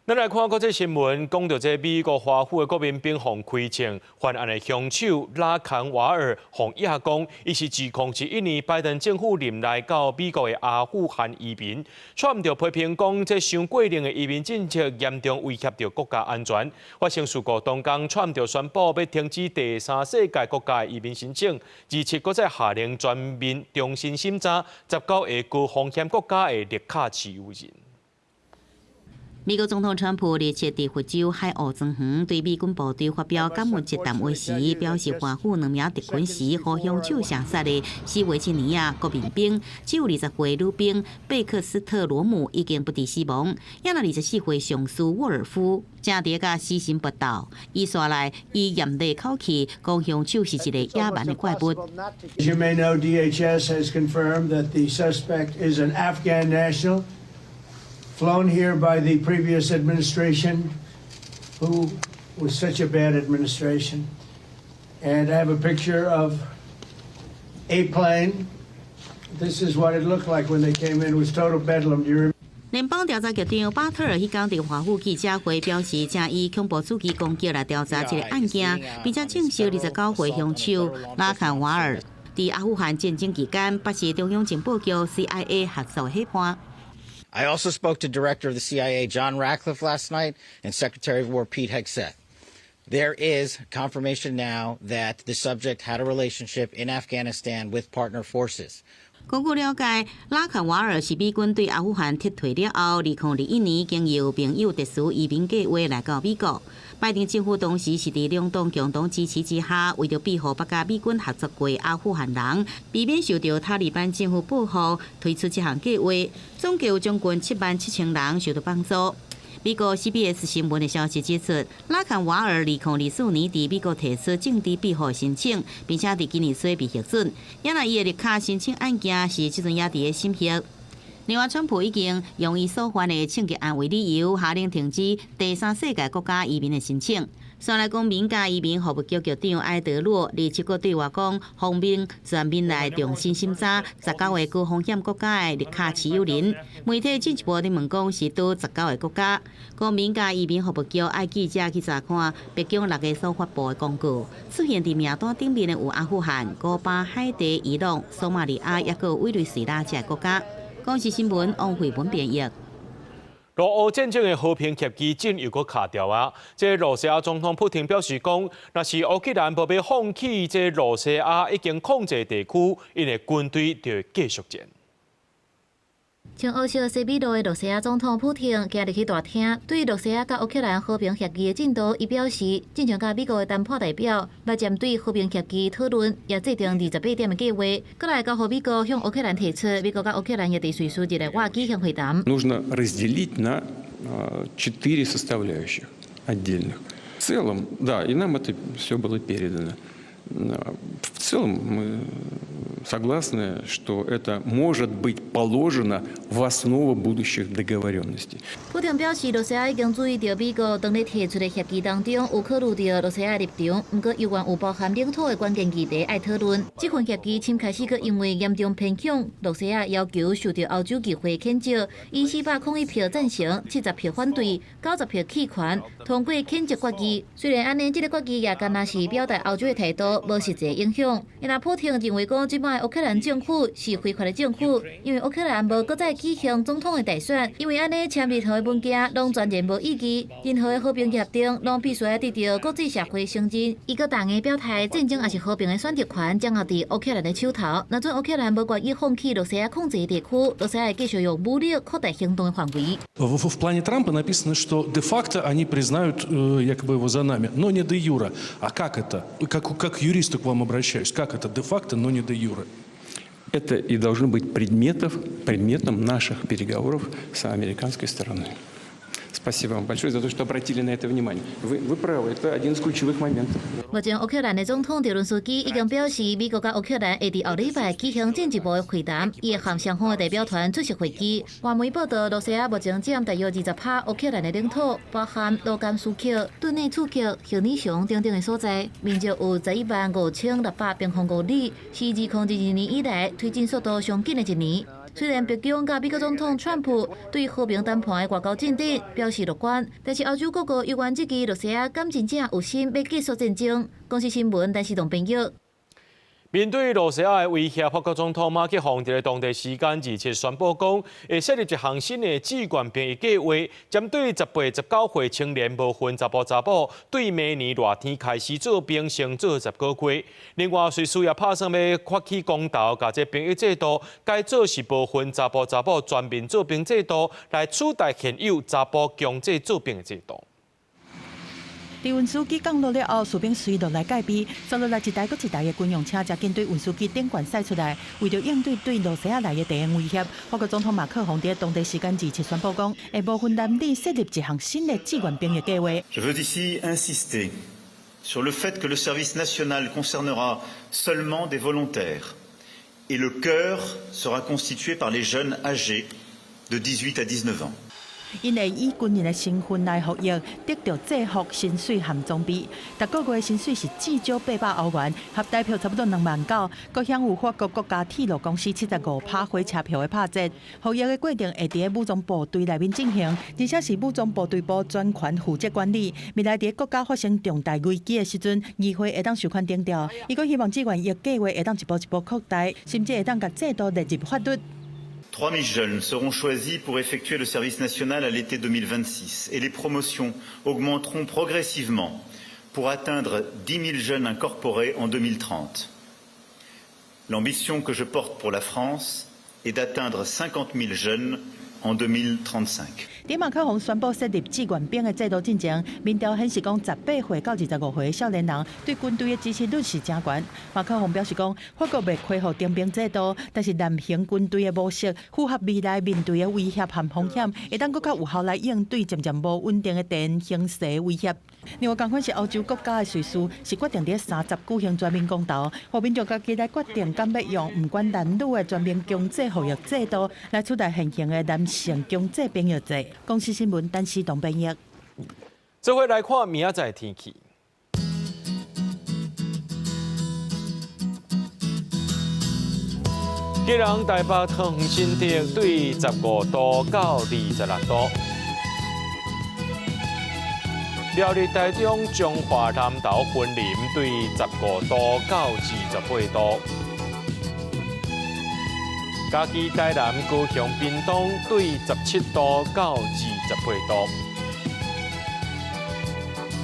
[SPEAKER 1] 咱來看國際新聞，講著這美國華府的國民兵予開槍，犯案的兇手拉坎瓦爾予掖講，伊是2011年拜登政府任內到美國的阿富汗移民，川普就批評講，這傷過冷的移民政策嚴重威脅著國家安全。發生事故當工，川普就宣布欲停止第三世界國家的移民申請，而且閣再下令全面重新審查19個高風險國家的綠卡持有人。
[SPEAKER 2] 美國總統川普日前佇佛州海鷗莊園對美軍部隊發表感恩節談話時，表示華府兩名特勤時予兇手射殺的是維吉尼亞國民兵，只有20歲女兵貝克斯特羅姆已經不治死亡，抑若24歲上士沃爾夫正佇共死神搏鬥。伊紲來以嚴厲口氣講，兇手是一個野蠻的怪物。
[SPEAKER 22] As you may know, DHS has confirmed that the suspect is an Afghan national, flown here by the previous administration, who was such a bad administration. And I have a picture of a plane. This is what it looked like when they came in. It was total bedlam. Do you remember?
[SPEAKER 2] 聯邦調查局長巴特爾彼工佇華府記者會表示，正以恐怖主義攻擊來調查這個案件，並且證實29歲兇手拉坎瓦爾佇阿富汗戰爭期間，捌是中央情報局 CIA 合作夥伴。
[SPEAKER 23] I also spoke to Director of the CIA John Ratcliffe last night and Secretary of War Pete Hegseth. There is confirmation now that the subject had a relationship in Afghanistan with partner forces.
[SPEAKER 2] 根據了解，拉坎瓦爾是美軍對阿富汗撤退了後，2021年經由朋友特殊移民計劃來到美國。拜登政府當時是佇兩黨共同支持之下，為著庇護捌佮美軍合作過阿富汗人，避免受著塔利班政府報復，推出這項計劃，總計有將近7萬7千人受到幫助。美國 CBS 新聞的消息指出，拉坎瓦爾2024年佇美國提出政治庇護申請，並且佇今年初被核准。也若伊的綠卡申請案件是這陣也佇咧審核。另外，川普已經用伊所犯的槍擊案為理由，下令停止第三世界國家移民的申請。煞來公民佮移民服務局局長埃德魯27號對外講，方面全面來重新審查19個高風險國家的綠卡持有人。媒體進一步咧問講是佗19個國家。公民佮移民服務局愛記者去查看白宮6月所發布的公告，出現佇名單頂面的有阿富汗、古巴、海地、伊朗、索馬里亞，抑閣委內瑞拉這個國家。公視新聞王慧文編譯。
[SPEAKER 1] 俄烏戰爭的和平協議進又閣卡著啊！這羅西亞總統普丁表示講，若是烏克蘭無欲放棄這羅西亞已經控制地區，𪜶的軍隊就會繼續戰。
[SPEAKER 4] 穿黑色西米露的羅西亞總統普丁今日去大廳，對羅西亞佮烏克蘭和平協議的進度，伊表示，進前佮美國的談判代表來針對和平協議討論，也制定28點的計劃，閣來交予美國向烏克蘭提出，美國佮烏克蘭也佇瑞士日內瓦舉行會談。
[SPEAKER 8] Нужно разделить на четыре составляющих отдельных. В целом, да, и нам это все было передано. В целом мы согласны, что это может быть положено в основу будущих договоренностей.
[SPEAKER 4] 普丁表示，羅西亞已經注意到美國當日提出的協議當中有考慮著羅西亞立場，毋過猶原有包含領土的關鍵議題愛討論。這份協議先開始閣因為嚴重偏向羅西亞要求受著歐洲議會譴責，以401票贊成、70票反對、90票棄權通過譴責決議。雖然按呢，這个決議也干焦是表達歐洲的態度，無實際影響。因為普丁認為講，這擺烏克蘭政府是非法的政府，因為烏克蘭無閣再舉行總統的大選，因為按呢簽任何的文件攏全然無意義，任何的和平協定攏必須愛得著國際社會承認。伊閣逐个表態，戰爭抑是和平的選擇權掌握佇烏克蘭的手頭。若準烏克蘭無願意放棄羅西亞控制的地區，羅西亞會繼續用武力擴大行動的範圍。
[SPEAKER 9] В плане Трампа написано, что де-факто они признают якобы его за нами, но не де-юре. А как это? Как к юристу к вам обращаюсь. Как это де-факто, но не де-юре?
[SPEAKER 8] Это и должно быть предметом наших переговоров с американской стороной. Спасибо вам большое за то, что обратили на это внимание. Вы правы, это один из ключевых моментов.
[SPEAKER 4] 目前烏克蘭的總統澤倫斯基已經表示，美國佮烏克蘭會佇後禮拜舉行進一步的會談，伊會和雙方的代表團出席會議。外媒報道，羅西亞目前佔大約20趴烏克蘭的領土，包含盧甘斯克、頓涅茨克、赫爾松等等的所在，面積有115,600平方公里，是2022年以來推進速度上緊的一年。雖然白宮佮美國總統川普對和平談判的外交進展表示樂觀，但是歐洲各國猶原質疑羅西亞敢真正有心欲結束戰爭。公視新聞，陳世棟編譯。
[SPEAKER 1] 面對羅西亞的威脅，法國總統馬克宏佇當地時間27宣布講，會設立一項新的志願兵役計劃，針對18、19歲青年無分查埔查某，對明年熱天開始做兵，先做10個月。另外，瑞士也拍算欲發起公投，共這兵役制度改做是無分查埔查某全民做兵制度，來取代現有查埔強制做兵的制度。
[SPEAKER 24] 佇運輸機降落了後，士兵隨落來戒備，接落來一台閣一台的軍用車，才緊對運輸機頂懸駛出來。為著應對對羅西亞來的地緣威脅，法國總統馬克宏佇當地時間27宣布講，會無分男女設立一項新的志願兵役計劃。
[SPEAKER 25] Je veux ici insister sur le fait que le service national concernera seulement des volontaires et le cœur sera constitué par les jeunes âgés de 18 à 19 ans.
[SPEAKER 24] 𪜶會以軍人的身份來服役，得著制服、薪水和裝備。逐个月薪水是至少800歐元，合台票差不多2萬9。閣享有法國國家鐵路公司75趴火車票的拍折。服役的過程會佇武裝部隊內面進行，而且是武裝部隊部專權負責管理。未來佇國家發生重大危機的時陣，議會會當授權徵調。伊閣希望志願役計劃會當一步一步擴大，甚至會當共制度列入法律。
[SPEAKER 25] 3000 jeunes seront choisis pour effectuer le service national à l'été 2026 et les promotions augmenteront progressivement pour atteindre 10 000 jeunes incorporés en 2030. L'ambition que je porte pour la France est d'atteindre 50 000 jeunes en 2035.
[SPEAKER 24] 佇馬克宏宣布設立志願兵的制度進前，民調顯示講，18歲到25歲的少年人對軍隊的支持率是誠懸。馬克宏表示講，法國袂恢復徵兵制度，但是南型軍隊的模式符合未來面對的威脅和風險，會當閣較有效來應對漸漸無穩定的地緣形勢威脅。另外，仝款是歐洲國家的瑞士，是決定佇30舉行全民公投，予民眾家己來決定，敢欲用毋管男女的全民強制服役制度來取代現行的男性強制兵役制。公視新聞，陳思東編譯。
[SPEAKER 1] 這回來看明仔載天氣。基隆、台北、桃園、新竹對15度到26度。苗栗、台中、彰化、南投、雲林對15度到28度。嘉義、台南、高雄、屏東對17度到28度。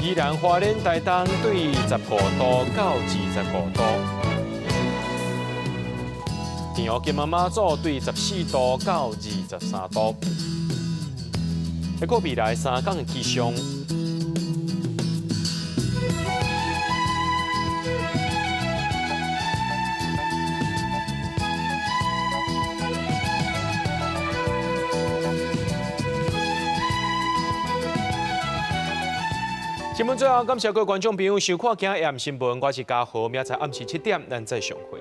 [SPEAKER 1] 宜蘭、花蓮、台東對15度到25度。澎湖、金門、馬祖對14度到23度。一個未來3天的氣象。新聞最後，感謝各位觀眾朋友收看今日新聞，我是嘉豪，明仔載暗時7點，咱再相會。